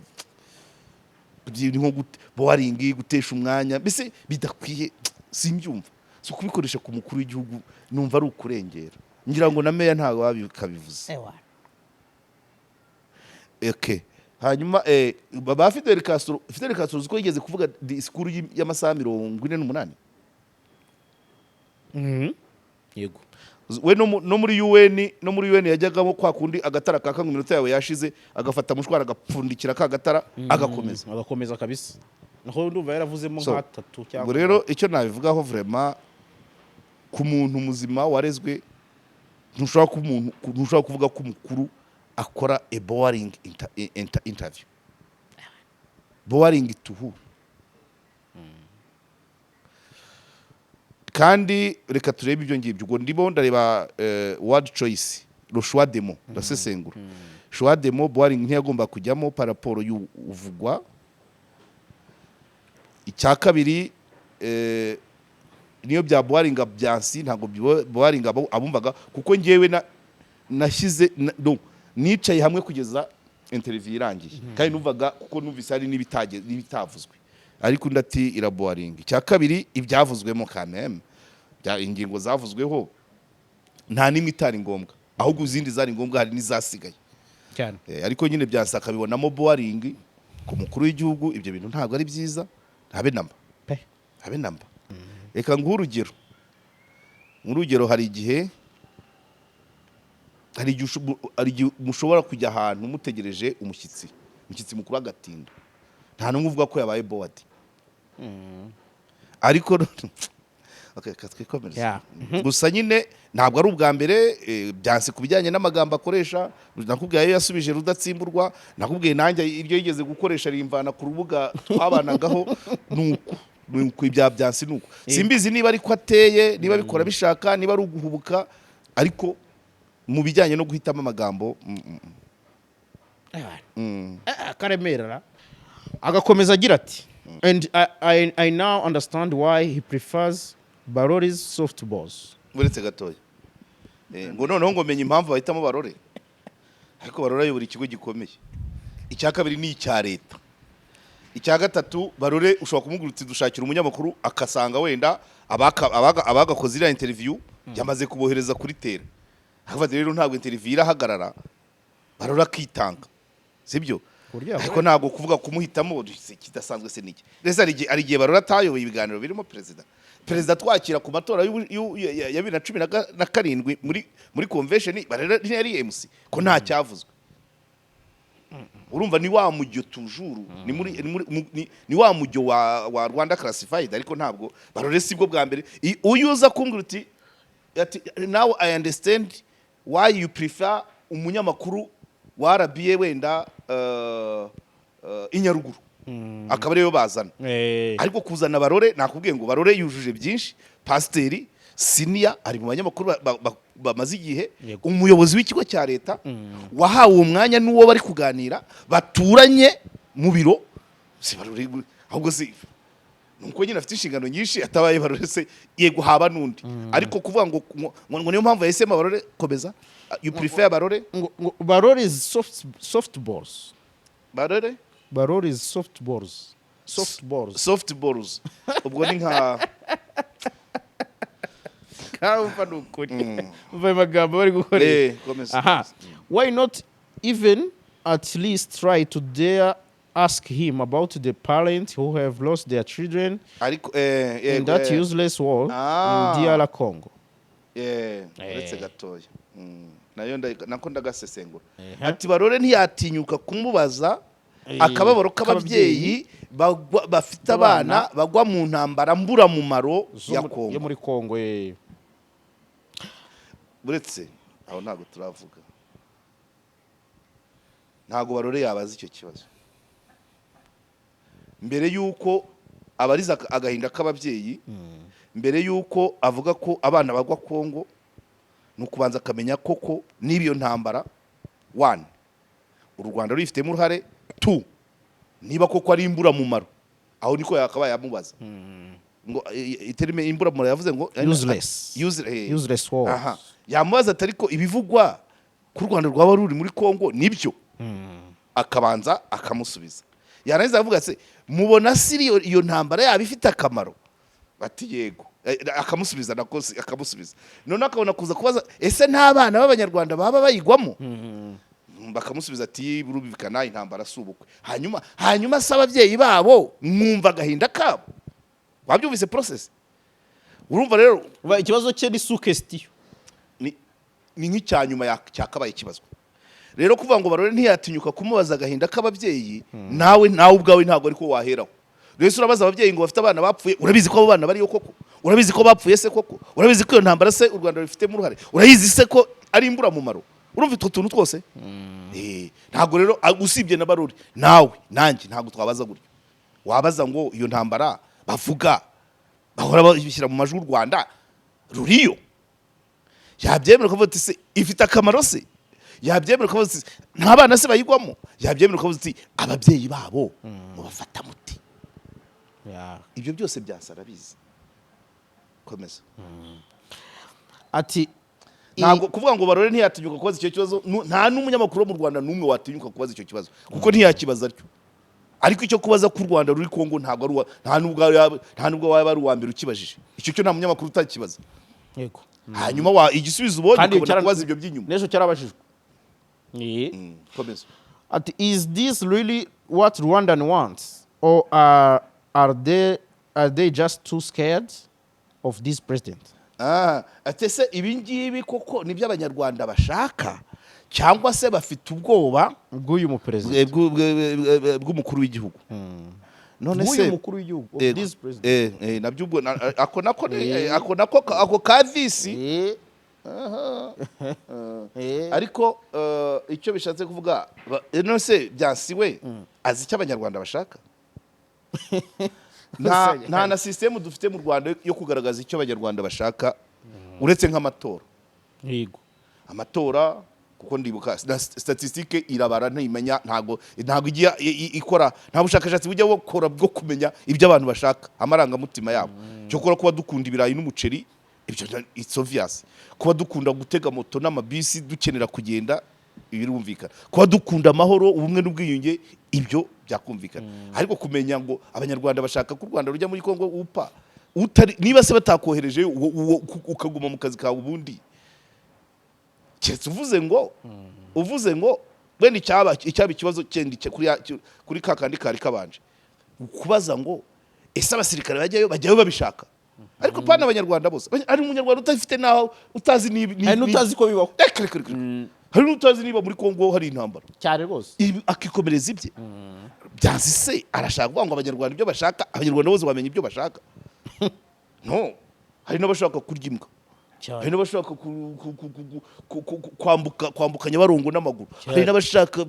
ni nko boring, gutesha umwanya mbese bidakwiye. Simbyumva. Si ukubikoresha ku mukuru w'igihugu, numva ari ukurengera. Ngira ngo na meya ntabwo babikabivuze.
Ewa.
Okay. Hanyuma ba Fidel Castro, Fidel Castro uzi ko yigeze kuvuga disikuru y'amasaha 48?
Yego.
We no muri UN yajyagamo kwa kundi agatara kaka ngo iminota yawe yashize, agafata mushwara agapfundikira ka gatara, agakomeza.
Agakomeza kabisa. Naho ndumva yaravuzemo
So,
nk'atatu cyangwa
ubwo rero icyo nabivugaho, vraiment, ku muntu muzima warezwe, ntushobora kuvuga ko umukuru akora a boring interview. Boring to who? Kandi reka turebe ibyo ngibyo. Ubwo ndimo ndareba word choice, le choix des mots, ndasesengura choix des mots. Boring ntiyagomba kujyamo par rapport y'uvugwa. Icya kabiri, niyo bya boringa byansi, ntabwo boringa abumvaga, kuko ngewe na nashyize no, nicaye hamwe kugeza interview irangiye, kandi numvaga, kuko numvise hari n'ibitavuzwe, ariko undi ati iraboringa. Icya kabiri, ibyavuzwemo kameme, ingingo zavuzweho nta n'imwe itari ngombwa, ahubwo izindi zari ngombwa, hari n'izasigaye.
Cyane.
Ariko nyine byansi akabibonamo boring ku mukuru w'igihugu. Ibyo bintu ntabwo ari byiza, habe namba.
Pe.
Habe namba. Reka nguhe urugero. Hari igihe Hari igihe mushobora kujya ahantu mutegereje umushyitsi mukuru agatinda, nta n'umwe uvuga ko yabaye bored. Ariko okay, reka twikomereze. Gusa nyine ntabwo ari ubwa mbere Byansi ku bijyanye n'amagambo akoresha. Nakubwiye ayo yasubije Rudatsimburwa, nakubwiye nanjye iryo yigeze gukoresha rimvana ku rubuga twabanagaho. Nuko ibya Byansi nuko simbizi niba ariko ateye, niba abikora bishaka, niba ari uguhubuka, ariko mu bijyanye no guhitamo amagambo
Karemera agakomeza agira ati: "And I now understand why he prefers Barore's softballs."
Uretse gatoya. Ngo noneho ngo menye impamvu bahitamo Barore. Ariko Barore ayobora ikigo gikomeye, icya kabiri ni icya leta, icya gatatu Barore ushobora kumubwira uti: "Dushakira umunyamakuru," akasanga wenda abagakoze iriya interview yamaze kubohereza kuri terrain. Akavuga rero ntabwo interview irahagarara, Barore akitanga, sibyo?
Ku buryo
Ariko ntabwo kuvuga kumuhitamo kidasanzwe se niki? Ndetse hari igihe Barore atayoboye ibiganiro birimo perezida twakira ku matora ya 2017 muri convention. Barore ntiyari MC ko nta cyavuzwe? Urumva ni wa mujyo toujours, ni muri, ni, muri, mu- ni, ni wa mujyo wa Rwanda Classified. Ariko ntabwo Barore sibwo bwa mbere. Uyu uza kumbwira uti ati: "Now I understand why you prefer umunyamakuru wa RBA wenda i Nyaruguru," akaba ariyo bazana. Ariko kuzana Barore, nakubwiye ngo Barore yujuje byinshi: pasiteri senior, ari mu banyamakuru bamaze igihe, umuyobozi w'ikigo cya leta wahawe uwo mwanya n'uwo bari kuganira baturanye mu biro. Si Barore ahubwo si nuko nyine afite inshingano nyinshi. Atabaye Barore se, yego haba n'undi, ariko kuvuga ngo niyo mpamvu yahisemo Barore. Komeza. You prefer Barore.
Ngo Barore's softballs.
Barore.
Barore's softballs, softballs.
Soft balls, ubwo ni nka
Karumva ni ukuri, umva ayo magambo bari gukoresha.
Komeza.
Aha, "Why not even at least try to dare ask him about the parents who have lost their children
Ariko
in
yego,
that useless war in DR Congo?"
Uretse gatoya. Nayo nako ndagasesengura. Ati Barore ntiyatinyuka kumubaza akababaro k'ababyeyi bafite abana bagwa mu ntambara mburamumaro
Zo
ya
yo
Kongo.
Muri Kongo.
Uretse aho ntabwo turavuga, ntabwo Barore yabaza icyo kibazo mbere y'uko abariza agahinda k'ababyeyi, mbere y'uko avuga ko abana bagwa Kongo, ni ukubanza akamenya koko niba iyo ntambara, one, u Rwanda rubifitemo uruhare, two, niba koko ari imburamumaro. Aho niko yakabaye amubaza ngo iterime imburamumaro yavuze ngo
Useless.
Useless.
Useless war.
Aha yamubaza ati: "Ariko ibivugwa ko u Rwanda rwaba ruri muri Kongo nibyo?" Akabanza akamusubiza, yarangiza avuga se: "Mubona si iyo ntambara yaba ifite akamaro?" Bati: "Yego." Akamusubiza nako akamusubiza, none akabona kuza kubaza: "Ese nta bana b'Abanyarwanda baba bayigwamo?" Bakamusubiza ati: "Burumvikana, intambara si ubukwe." Hanyuma se ababyeyi babo mwumva agahinda kabo? Wabyumvise process? Urumva rero
Ikibazo cye ni sous-question.
Ni nk'icya nyuma cyakabaye kibazwa. Rero kuvuga ngo Barore ntiyatinyuka kumubaza agahinda k'ababyeyi, nawe ubwawe ntabwo ariko waheraho. Rero urabaza ababyeyi ngo bafite abana bapfuye, urabizi ko abo bana bariyo koko? Urabizi ko bapfuye se koko? Urabizi ko iyo ntambara se u Rwanda rubifitemo uruhare? Urayizi se ko ari imburamumaro? Urumva utwo tuntu twose? Ntabwo rero usibye na Barore, nawe nanjye ntabwo twabaza gutyo. Wabaza ngo iyo ntambara bavuga bahora bashyira mu majwi u Rwanda ruriyo, yabyemera ukavuga uti: "Se ifite akamaro?" Se yabyemera ukavuga uti: "Nta bana se bayigwamo?" Yabyemera ukavuga uti: "Ababyeyi babo mubafata muti?" Ibyo byose byasa arabizi. Komeza.
Ati
Ntabwo kuvuga ngo Barore ntiyatinyuka kubaza icyo kibazo, nta n'umunyamakuru wo mu Rwanda n'umwe watinyuka kubaza icyo kibazo, kuko ntiyakibaza atyo. Ariko icyo kubaza ko u Rwanda ruri Kongo, ntabwo ari nta nubwo waba ari uwa mbere ukibajije icyo cyo, nta munyamakuru utakibaza. Hanyuma igisubizo ubonye,
Kandi
ukabona kubaza ibyo by'inyuma.
N'ejo cyarabajijwe.
Komeza.
Ati: "Is this really what Rwandan wants, or are they just too scared of this president?"
Ah, ati: "Ese ibi ngibi koko nibyo Abanyarwanda bashaka?" Cyangwa se bafite ubwoba
bw'uyu muperezida,
bw'umukuru w'igihugu. None
bw'uyu
se
mukuru w'igihugu, of this president.
Nabyo ubwo ako nako ako nako ako ka this. Ariko icyo bishatse kuvuga, none se Byansi we azi icyo Abanyarwanda bashaka? Nta na sisitemu dufite mu Rwanda yo kugaragaza icyo Abanyarwanda bashaka, uretse nk'amatora. Amatora, kuko ndibuka na statistique irabara, ntimenya, ntabwo igiye ikora, nta bushakashatsi bujya bukora bwo kumenya ibyo abantu bashaka, amarangamutima yabo. Cyokora kuba dukunda ibirayi n'umuceri, ibyo it's obvious. Kuba dukunda gutega moto n'amabisi, dukenera kugenda, birumvikana. Kuba dukunda amahoro, ubumwe n'ubwiyunge, ibyo byakumvikana. Ariko kumenya ngo Abanyarwanda bashaka ko u Rwanda rujya muri Kongo, upa utari, niba se batakohereje, ukaguma mu kazi kawe ubundi, keretse uvuze ngo wenda icyaba ikibazo cyenda kuri ka kandi kari kabanje kubaza ngo: ese abasirikare bajyayo babishaka? Ariko pana abanyarwanda bose. Hari umunyarwanda utafite naho, utazi niba
Hari n'utazi ko bibaho.
Reka, reka, reka. Hari n'utazi niba muri Kongo hari intambara.
Cyane rwose.
Ibi akikomereza ibye. Byansi se arashaka kuvuga ngo Abanyarwanda ibyo bashaka, Abanyarwanda bose bamenya ibyo bashaka? No hari n'abashaka kurya imbwa, hari n'abashaka kwambuka Nyabarongo n'amaguru, hari n'abashaka,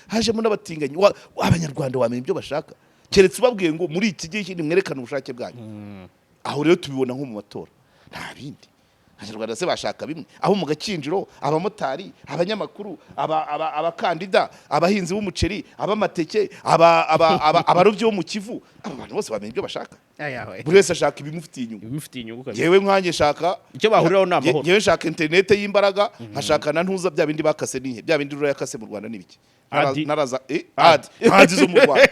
hajemo n'abatinganyi. Abanyarwanda wamenya ibyo bashaka? Keretse ubabwiye ngo muri iki gihe nimwerekane ubushake bwanyu. Aho rero tubibona nko mu matora, nta bindi. Abanyarwanda se bashaka bimwe? Abo mu Gakinjiro, abamotari, abanyamakuru, abakandida, abahinzi b'umuceri, ab'amateke, abarobyi bo mu Kivu, aba bantu bose bamenya ibyo bashaka? Buri wese ashaka ibimufitiye inyungu.
Ibimufitiye inyungu kabisa.
Yewe, nkanjye shaka
Icyo bahuriraho ni amahoro.
Yewe, nshaka interinete y'imbaraga, nkashaka na ntuza, bya bindi bakase nihe, bya bindi rura yakase mu Rwanda n'ibiki.
Adi.
Naraza adi adi zo mu Rwanda.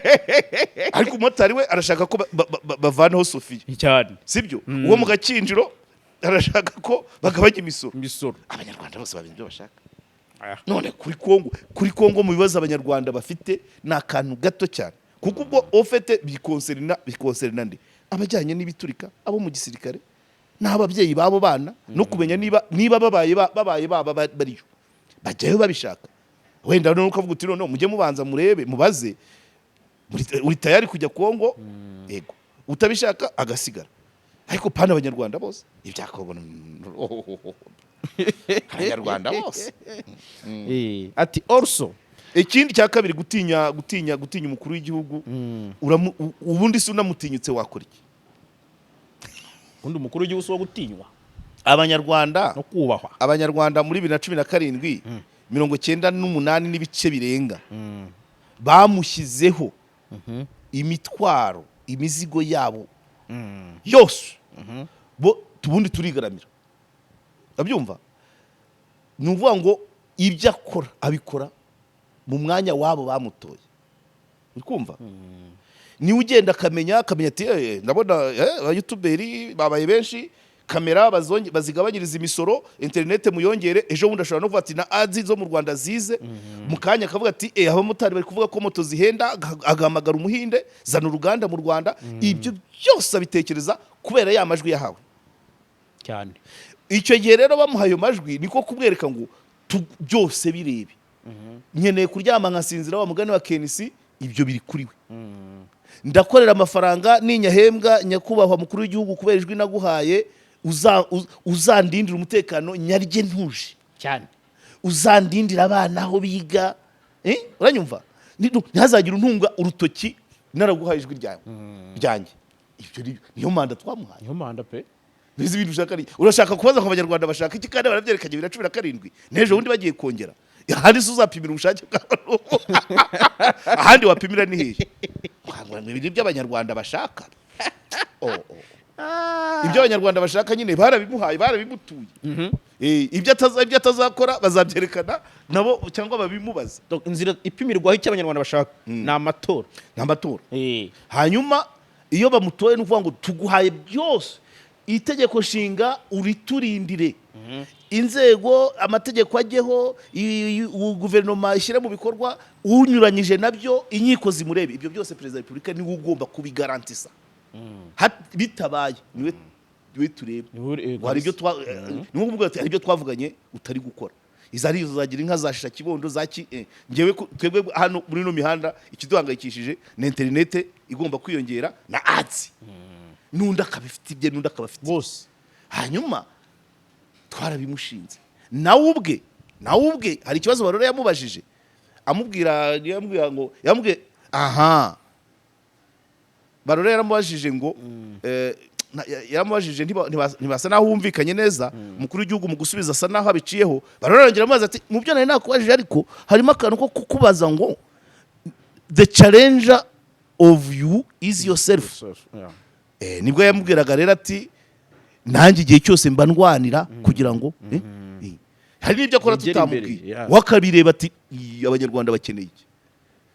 Ariko umumotari we arashaka ko bavanaho Sofiya. Sibyo? Uwo mu Gakinjiro arashaka ko bagabanya imisoro.
Imisoro.
Abanyarwanda bose bamenya ibyo bashaka? None kuri Kongo, mu bibazo Abanyarwanda bafite ni akantu gato cyane, kuko ubwo ofete bikonserina nde? Abajyanye n'ibiturika, abo mu gisirikare n'ababyeyi b'abo bana, no kumenya niba babaye baba bariyo, bajyayo babishaka. Wenda noneho ukavuga uti: noneho mujye mubanza murebe, mubaze, uri tayari kujya Kongo? Yego. Utabishaka agasigara. Ariko pana Abanyarwanda bose, ibya Kongo, Abanyarwanda bose.
Ati also
Ikindi cya kabiri, gutinya umukuru w'igihugu. Ubundi se unamutinyutse wakora iki?
Ubundi umukuru w'igihugu si uwo gutinywa
Abanyarwanda
no kubahwa.
Abanyarwanda muri 2017, 98 n'ibice birenga bamushyizeho imitwaro, imizigo yabo yose. Bo tubundi turigaramira, urabyumva? Ni ukuvuga ngo ibyo akora abikora mu mwanya wabo bamutoye. Uri kumva? Niwe ugenda akamenya ati: "Ndabona abayutuberi babaye benshi, kamera bazigabanyiriza imisoro, interinete muyongere." Ejo bundi ashobora no kuvuga ati: "Na ads zo mu Rwanda zize." Mu kanya akavuga ati: "Abamotari bari kuvuga ko moto zihenda," agahamagara umuhinde, zana uruganda mu Rwanda. Ibyo byose abitekereza kubera ya majwi yahawe. Icyo gihe rero bamuha ayo majwi, niko kumwereka ngo byose birebe, nkeneye kuryama nkasinzira, wa mugani wa KNC, ibyo biri kuri we. Ndakorera amafaranga, ninyahembwa, nyakubahwa mukuru w'igihugu, kubera ijwi naguhaye, uzandindira umutekano, nyarye ntuje, uzandindira abana aho biga. Uranyumva? Ntihazagire untunga urutoki, naraguhaye ijwi ryawe ryanjye. Ibyo niyo manda twamuhaye.
Niyo manda pe.
Bizi ibintu ushaka ari urashaka kubaza ngo Abanyarwanda bashaka iki, kandi barabyerekanye 2017, n'ejo bundi bagiye kongera. Ahandi se uzapimira ubushake bwabo? Ahandi wapimira ni hehe? Ngo ibi ni ibyo Abanyarwanda bashaka. Oh. Ibyo Abanyarwanda bashaka nyine barabimuhaye, barabimutuye. Ibyo atazakora bazabyerekana nabo cyangwa babimubaze.
Donc, inzira ipimirwaho icyo Abanyarwanda bashaka ni amatora.
Ni amatora. Hanyuma iyo bamutoye, ni ukuvuga ngo tuguhaye byose, itegeko nshinga uriturindire, inzego, amategeko ajyeho, guverinoma ishyire mu bikorwa, unyuranyije nabyo inkiko zimurebe. Ibyo byose Perezida wa Repubulika niwe ugomba kubigarantisa. Bitabaye niwe we tureba.
Niwe
Ngo hari ibyo ni nko kuvuga ati hari ibyo twavuganye utari gukora. Izo ari izo zagira inka za Shisha Kibondo za ki njyewe twebwe hano muri ino mihanda ikiduhangayikishije ni interinete igomba kwiyongera na ads, n'undi akaba afite ibye, n'undi akaba afite ibye.
Bose.
Hanyuma twarabimushinze, nawe ubwe hari ikibazo Barore yamubajije, amubwira, yamubwira ngo, yamubwiye aha, Barore yaramubajije ngo yaramubajije ntibasa naho bumvikanye neza. Umukuru w'igihugu mu gusubiza asa naho abiciyeho. Barore arongera amubaza ati: "Mu byo nari nakubajije ariko harimo akantu ko kukubaza ngo the challenger of you is yourself." Nibwo yamubwiraga rero ati: "Nanjye igihe cyose mba ndwanira kugira ngo hari n'ibyo akora
Yegere imbere,
tutamubwiye." We akabireba ati: "Iyi, Abanyarwanda bakeneye iki?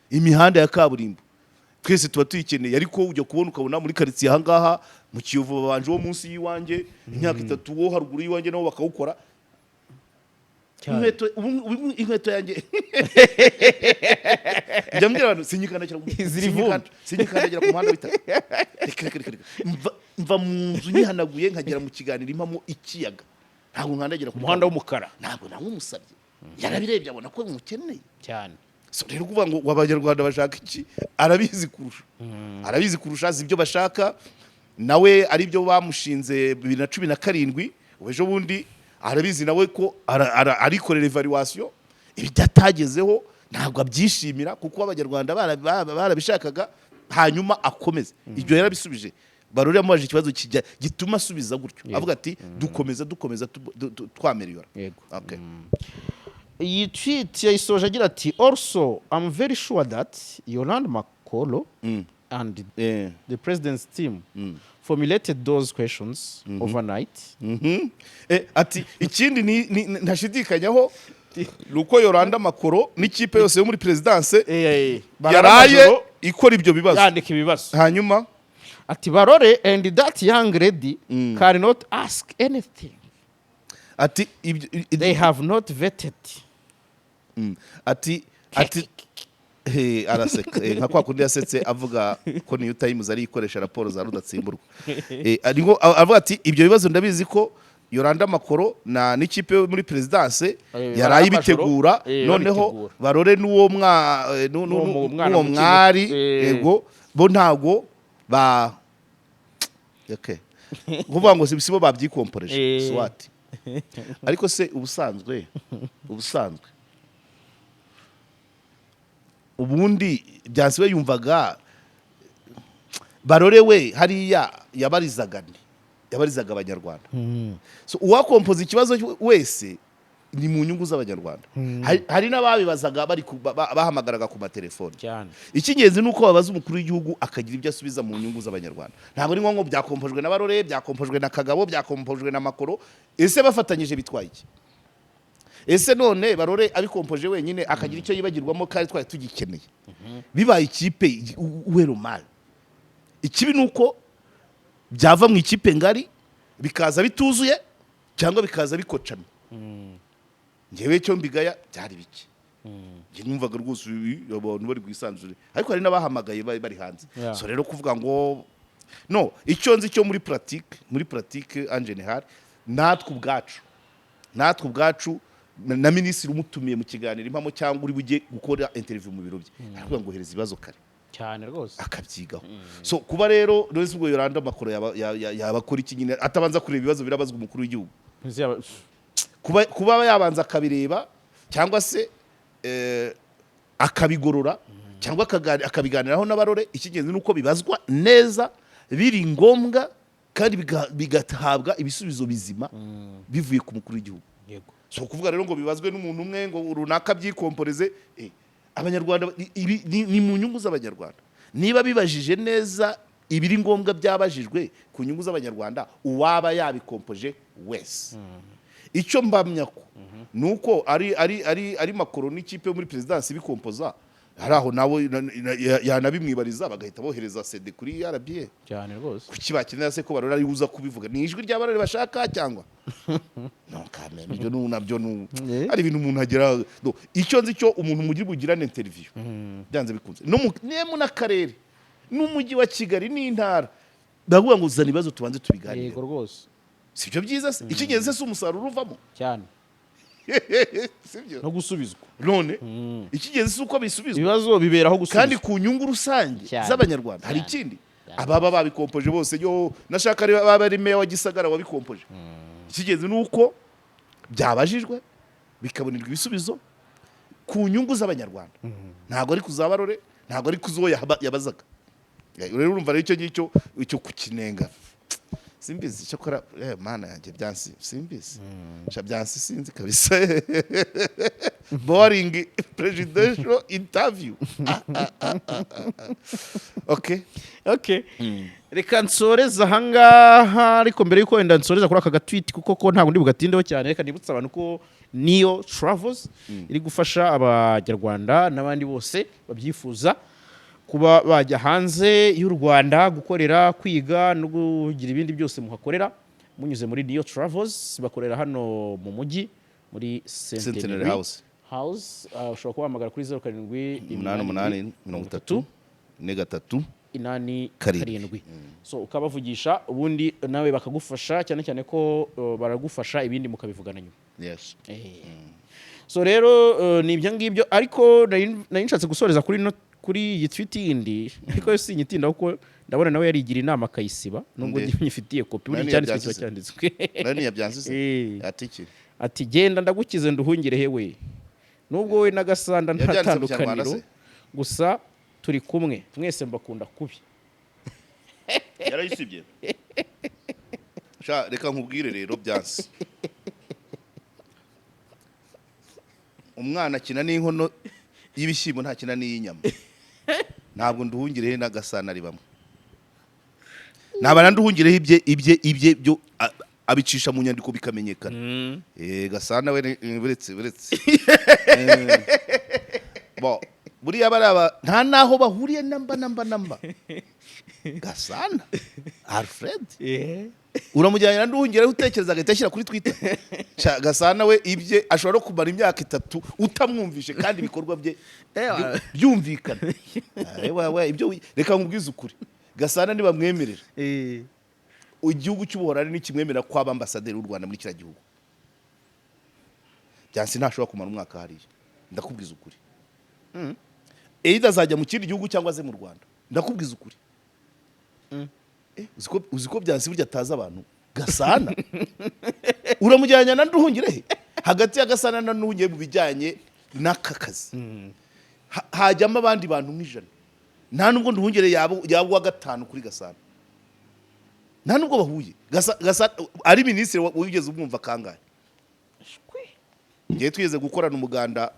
Imihanda ya kaburimbo twese tuba tuyikeneye, ariko ujya kubona ukabona muri karitsiye ahangaha mu Kiyovu babanje wo munsi y'iwanjye imyaka 3, wo haruguru y'iwanjye nabo bakawukora." Inkweto ubu inkweto yanjye, njya mbwira abantu, sinyikandagira
Ziri ivumbi.
Sinyikandagira ku muhanda w'itaka. Reka, reka, reka, reka. Mva mu nzu nyihanaguye, nkagera mu kiganiro Impamo ikiyaga, ntabwo nkandagira ku
Umuhanda w'umukara.
Ntabwo namumusabye, yarabirebye abona ko mukeneye. So rero kuvuga ngo Abanyarwanda bashaka iki, arabizi kurusha, arabizi kurusha, azi ibyo bashaka. Nawe ari byo bamushinze 2017, ubu ejo bundi arabizi nawe ko arikorera evaluation. Ibyo atagezeho ntabwo abyishimira kuko Abanyarwanda barabishakaga. Hanyuma akomeze ibyo yarabisubije. Barore yamubajije ikibazo kijya gituma asubiza gutyo, avuga ati dukomeza twameriyora. Okay.
Iyi tweet yayisoje agira ati: "Also, I'm very sure that Yolande Makolo and the president's team formulated those questions overnight."
Ati ikindi ntashidikanyaho ni uko Yolande Makolo n'ikipe yose yo muri perezidanse yaraye ikora ibyo bibazo,
yandika ibibazo.
Hanyuma
Ati: "Barore and that young lady cannot ask anything."
Ati ibyo
"They have not vetted."
Ati he, araseka nka kwa kundi yasetse avuga ko New Times ari ikoresha raporo za Rudatsimburwa. Ariko avuga ati: "Ibyo bibazo ndabizi ko Yolande Makolo na n'ikipe yo muri perezidanse yaraye ibitegura." Noneho
babitegura.
Barore n'uwo mwa
N'uwo mwana
n'uwo
mukiri
mwari
muto.
Yego, bo ntago ba, okay, kuvuga ngo si bo babyikomporeje. Swati ariko se ubusanzwe ubundi Byansi we yumvaga Barore we hariya yabarizaga nde? Yabarizaga Abanyarwanda. So uwakompoza ikibazo wese ni mu nyungu z'Abanyarwanda. Hari n'ababibazaga bari bahamagaraga ku matelefoni. Icy'ingenzi ni uko babaza umukuru w'igihugu akagira ibyo asubiza mu nyungu z'Abanyarwanda. Ntabwo ari ngombwa ngo byakompojwe na Barore, byakompojwe na Kagabo, byakompojwe na Makolo. Ese bafatanyije bitwaye iki? Ese none Barore abikompoje wenyine akagira icyo yibagirwamo kandi twari tugikeneye, bibaye ikipe weromari? Ikibi ni uko byava mu ikipe ngari bikaza bituzuye cyangwa bikaza bikocamye. Ngewe cyo mbigaya byari bike. Njye numvaga rwose abantu bari bwisanzure, ariko hari n'abahamagaye bari hanze. So rero kuvuga ngo no, icyo nzi cyo muri pratique en général, natwe ubwacu na minisitiri umutumiye mu kiganiro Impamo cyangwa uri bujye gukora interview mu biro bye, aravuga ngo ohereza ibibazo kare.
Cyane rwose.
Akabyigaho. So kuba rero rero ubwo Yolande Makolo yaba akora iki nyine atabanza kureba ibibazo birabazwa umukuru w'igihugu? Kuba yabanza akabireba cyangwa se akabigorora cyangwa akabiganiraho n'Abarore, icy'ingenzi ni uko bibazwa neza biri ngombwa kandi bigahabwa ibisubizo bizima bivuye ku mukuru w'igihugu. So kuvuga rero ngo bibazwe n'umuntu umwe ngo runaka byikomporeze, Abanyarwanda ibi ni mu nyungu z'Abanyarwanda. Niba bibajije neza ibiri ngombwa byabajijwe ku nyungu z'Abanyarwanda, uwaba yabikompoje wese, icyo mbamya ko ni uko ari Makolo n'ikipe yo muri perezidansi ibikompoza, hari aho nawe yanabimwibariza bagahita bohereza CD kuri RBA.
Cyane rwose.
Kuki bakenera se ko Barora ari uza kubivuga? Ni ijwi rya Barore bashaka cyangwa no kameme? Ibyo nabyo ari ibintu umuntu agera no, icyo nzi cyo umuntu mugira bugirane interview byanze bikunze no nemu n'akarere n'umujyi wa Kigali n'intara, ndavuga ngo zana ibibazo tubanze tubiganire.
Yego rwose.
Sibyo byiza se? Icy'ingenzi se si umusaruro uvamo?
Cyane.
Sibyo?
No gusubizwa.
None icy'ingenzi si uko bisubizwa?
Ibibazo biberaho gusubizwa.
Kandi ku nyungu rusange
Cyane.
z'Abanyarwanda. Hari
Cyane.
ikindi, ababa babikompoje bose, yo nashaka ari baba ari meya wa Gisagara wabikompoje, icy'ingenzi ni uko byabajijwe bikabonerwa ibisubizo ku nyungu z'Abanyarwanda. Ntabwo ari kuzabarore, ntabwo ari kuzo yabazaga. Rero urumva rero icyo ngicyo, icyo kukinenga simbizi. Cyakora mana yanjye, Byansi, simbizi. Sha Byansi, sinzi kabisa. Boring presidential interview. Ah, ah, ah, ah, ah. Okay.
Okay, reka nsoreze ahangaha. Ariko mbere yuko wenda nsoreza kuri aka gatwiti, kuko ko ntabwo ndi bugatindeho cyane, reka nibutse abantu ko Niyo Travels iri gufasha Abanyarwanda n'abandi bose babyifuza kuba bajya hanze y'u Rwanda gukorera, kwiga no kugira ibindi byose muhakorera munyuze muri Niyo Travels. Bakorera hano mu mujyi muri
Centenary
Centenary
House.
House. Ushobora kubahamagara kuri 07
88 30 43
8
7.
7. So ukabavugisha, ubundi nawe bakagufasha, cyane cyane ko baragufasha, ibindi mukabivugana nyuma.
Yes.
So rero ni ibyo ngibyo. Ariko nari nshatse gusoreza kuri no kuri iyi tweet yindi, ariko yo sinyitinda kuko ndabona nawe yarigira inama akayisiba, nubwo
Nde?
nyifitiye kopi. Buri
Nani?
cyanditswe kiba
Yabyansize?
cyanditswe.
Nani yabyansize?
Eh.
Ati iki?
Ati: "Genda ndagukize nduhungire hewe, nubwo wowe n'Agasanda nta
Yabyanditse mu Kinyarwanda
tandukaniro,
se?
gusa turi kumwe mwese, mbakunda kubi."
Yarayisibye. Sha, reka nkubwire rero Byansi, umwana akina n'inkono y'ibishyimbo, ntakina n'iy'inyama. Ntabwo Nduhungirehe na Gasana ari bamwe. Ntabwo Nduhungirehe ibye byo abicisha mu nyandiko bikamenyekana. Gasana we buretse buretse. Bo buriya baraba nta naho bahuriye namba namba namba. Gasana Alfred uramujyanye na Nduhungirehe, utekereza agahita ashyira kuri Twitter? Sha, Gasana we ibye ashobora no kumara imyaka 3 utamwumvishe kandi ibikorwa bye byumvikana. Wewe, ibyo reka nkubwize ukuri, Gasana nibamwemerera, igihugu cy'Ubuholandi nikimwemerera ko aba ambasaderi w'u Rwanda muri kiriya gihugu, Byansi ntashobora kumara umwaka hariya. Ndakubwiza ukuri, either azajya mu kindi gihugu cyangwa aze mu Rwanda. Ndakubwiza ukuri. Uzi ko Byansi burya atazi abantu? Gasana uramujyanye na Nduhungirehe, hagati ya Gasana na Nduhungirehe mu bijyanye n'aka kazi hajyamo abandi bantu nk'100. Nta nubwo Nduhungire yaba uwa gatanu kuri Gasana, nta nubwo bahuye. Ari minisitiri wigeze umwumva kangahe? Ngiye twigeze gukorana umuganda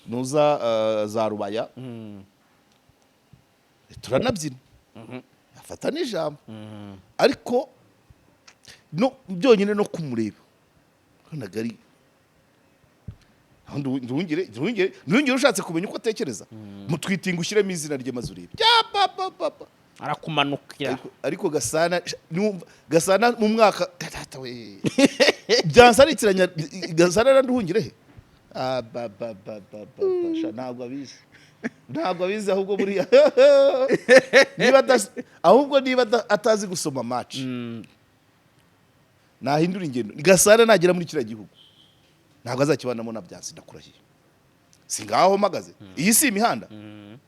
nuza za Rubaya, turanabyina, afata n'ijambo, ariko no byonyine no kumureba wabonaga ari aho Nduhungire. Ushatse kumenya uko atekereza, mutwitinga ushyiremo izina rye maze urebe. Ya, pa, pa, pa, pa.
Arakumanukira.
Ariko Gasana Gasana mu mwaka, data we, Byansi aritiranya Gasana na Nduhungire he. Ah, ba, ba, ba, ba, ba, ba, sha, ntabwo abizi, ntabwo abizi. Ahubwo buriya niba ahubwo niba atazi gusoma match, nahindura ingendo. Gasana nagera muri kiriya gihugu ntabwo azakibanamo na Byansi, ndakurahiye. Si ngaho mpagaze? Iyi si imihanda,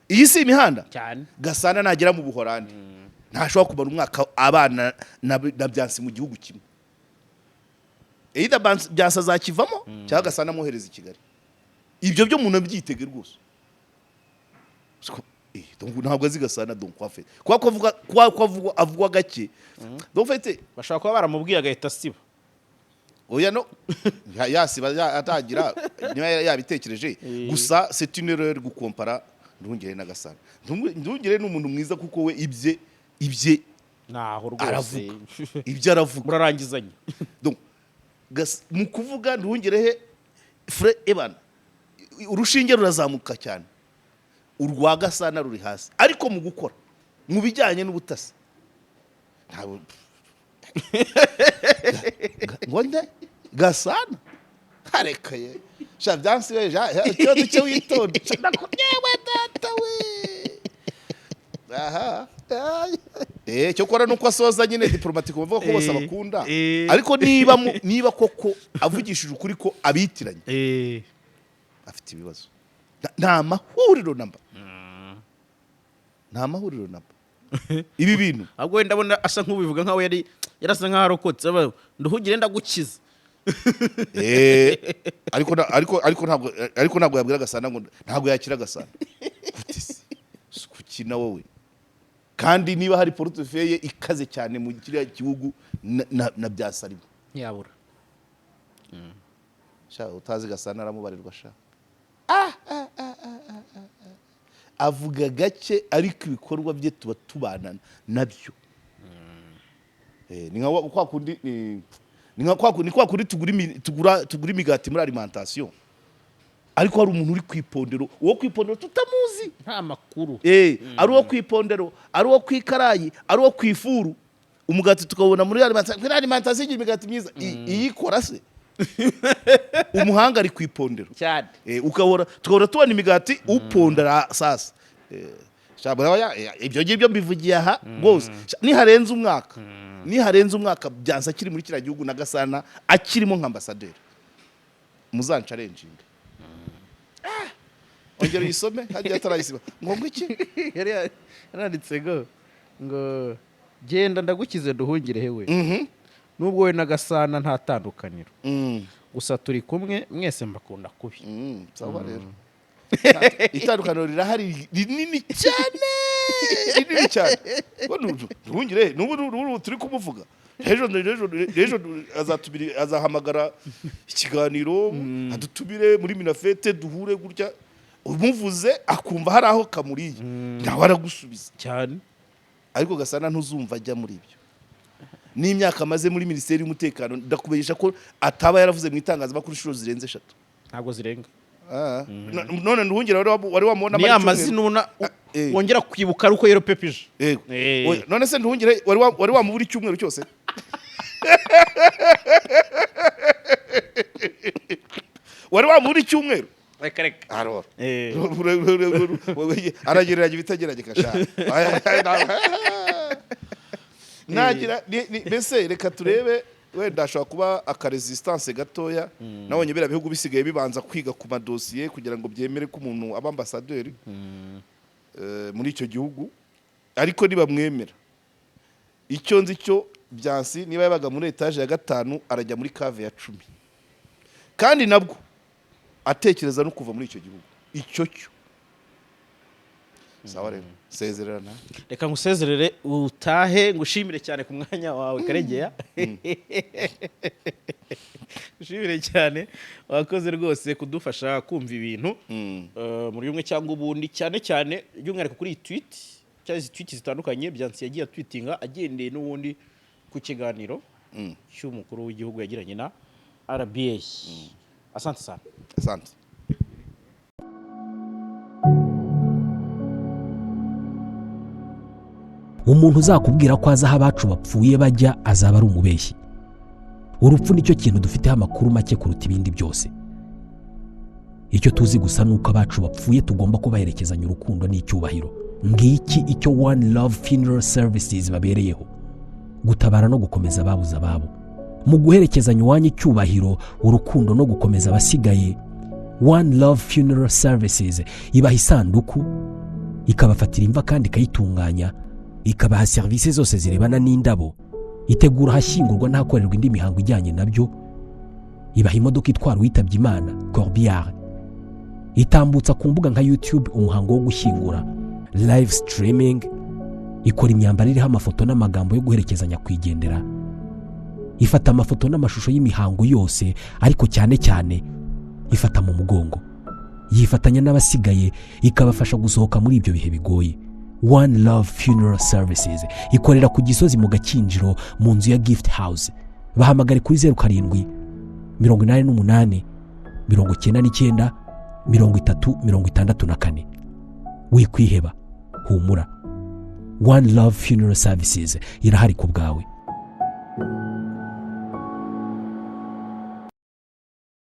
iyi si imihanda.
Cyane.
Gasana nagera mu Buholandi ntashobora kumara umwaka abana na Byansi mu gihugu kimwe. Either Byansi azakivamo cyangwa Gasana amwohereza i Kigali. Ibyo byo umuntu abyitege rwose. Donc ntabwo azi Gasana. Donc en fait kwa ko avuga, kwa ko avugwa gake, donc en fait
Bashobora kuba baramubwiye agahita asiba.
Oya, no yasiba atangira niba yabitekereje. Gusa c'est une erreur gukompara Nduhungire na Gasana. Nduhungire ni umuntu mwiza kuko we ibye
Ntaho rwose.
aravuga ibyo aravuga.
Murarangizanya.
Donc mu kuvuga Nduhungirehe fre ebana urushinge rurazamuka cyane, urwa Gasana ruri hasi. Ariko mu gukora, mu bijyanye n'ubutasi, ntabwo ngo nde Gasana harekeye. Sha Byansi we, ikibazo cyo witonde. Sha, yewe data we, aha. Ay. Cyo kora nuko asoza nyine diplomatique, bavuga ko bose abakunda, ariko niba koko avugishije ukuri ko abitiranye, afite ibibazo. Nta mahuriro namba, nta mahuriro namba ibi bintu.
Ahubwo wenda ndabona asa nk'ubivuga nkaho yari yarasa nkaho arokotse. Nduhungire ndagukiza.
Ariko ntabwo yabwira Gasana ngo ntabwo yakira Gasana. Gute se? Si kukina wowe, kandi niba hari portefeuille ikaze cyane mu kiriya gihugu na bya Sarimo.
Ntiyabura.
Sha, utazi Gasana aramubarirwa sha. Avuga gake, ariko ibikorwa bye tuba tubana nabyo. Ni nka kwa kundi ni nka kwa kundi, tugura imigati muri alimentation, ariko hari umuntu uri ku ipondero, uwo ku ipondero tutamuzi.
Nta makuru.
Ari uwo ku ipondero, ari uwo ku ikarayi, ari uwo ku ifuru, umugati tukawubona muri alimentation. Kuri alimentation igira imigati myiza. Iyikora se umuhanga ari ku ipondero.
Cyane.
Ukabona tukabona tubona imigati upondera sasa. Sha, ibyo ngibyo mbivugiye aha rwose. Sha, niharenze umwaka Byansi akiri muri kiriya gihugu na Gasana akirimo nka ambasaderi, muzanchallenginge. Ongera uyisome, hagiye atarayisiba ngo iki.
Yari yaranditse ngo genda ndagukize Nduhungire hewe, nubwo we na Gasana nta tandukaniro, gusa turi kumwe mwese, mbakunda kubi.
Sawa rero, itandukaniro rirahari rinini cyane, rinini cyane. Ngo Nduhungire n'ubu turi kumuvuga, ejo azatumira, azahamagara ikiganiro, adutumire muri Minaffet, duhure gutya. Umuvuze akumva hari aho kamuriye, nawe aragusubiza.
Cyane.
Ariko Gasana ntuzumva ajya muri ibyo. N'imyaka amaze muri Minisiteri y'Umutekano, ndakubesha ko ataba yaravuze mu itangazamakuru inshuro zirenze eshatu.
Ntabwo zirenga.
None Nduhungire wari wamubona
Ni
amara
ya mazina
icyumweru?
ubona
Eh.
wongera kwibuka ari uko yero pepije.
Yego.
Eh.
Oya, none se Nduhungire wari wamubura icyumweru cyose? Wari wamubura icyumweru?
Reka reka.
Arora.
Eh.
Aragereranya ibitagerageka sha. Nagira mbese reka turebe, wenda ashobora kuba akaresistance gatoya. Nabonye biriya bihugu bisigaye bibanza kwiga ku madosiye kugira ngo byemere ko umuntu aba ambasaderi muri icyo gihugu, ariko nibamwemera, icyo nzi cyo, Byansi niba yabaga muri etaje ya gatanu, arajya muri cave ya 10, kandi nabwo atekereza no kuva muri icyo gihugu icyo cyo. Sawa rero, sezererana.
Reka ngusezerere utahe, ngushimire cyane ku mwanya wawe Karegeya, ngushimire cyane, wakoze rwose kudufasha kumva ibintu muri bumwe cyangwa ubundi, cyane cyane by'umwihariko kuri iyi tweet cyangwa izi tweet zitandukanye Byansi yagiye atweetinga agendeye n'ubundi ku kiganiro cy'umukuru w'igihugu yagiranye na RBA. Asante sana.
Asante.
Umuntu uzakubwira ko azi aho abacu bapfuye bajya azaba ari umubeshyi. Urupfu nicyo kintu dufiteho amakuru make kuruta ibindi byose. Icyo tuzi gusa ni uko abacu bapfuye tugomba kubaherekezanya urukundo n'icyubahiro. Ngiki icyo One Love Funeral Services babereyeho: gutabara no gukomeza ababuze ababo mu guherekezanya uwanyu icyubahiro, urukundo no gukomeza abasigaye. One Love Funeral Services ibaha isanduku, ikabafatira imva kandi ikayitunganya, ikabaha serivisi zose zirebana n'indabo, itegura ahashyingurwa n'ahakorerwa indi mihango ijyanye nabyo, ibaha imodoka itwara uwitabye Imana, corbillard, itambutsa ku mbuga nka YouTube umuhango wo gushyingura, live streaming, ikora imyambaro iriho amafoto n'amagambo yo guherekeza nyakwigendera, ifata amafoto n'amashusho y'imihango yose, ariko cyane cyane ifata mu mugongo, yifatanya n'abasigaye, ikabafasha gusohoka muri ibyo bihe bigoye. One Love Funeral Services ikorera ku Gisozi mu Gakinjiro, mu nzu ya Gift House. Bahamagare kuri 0788 99 30 64. Wikwiheba, humura, One Love Funeral Services irahari ku bwawe.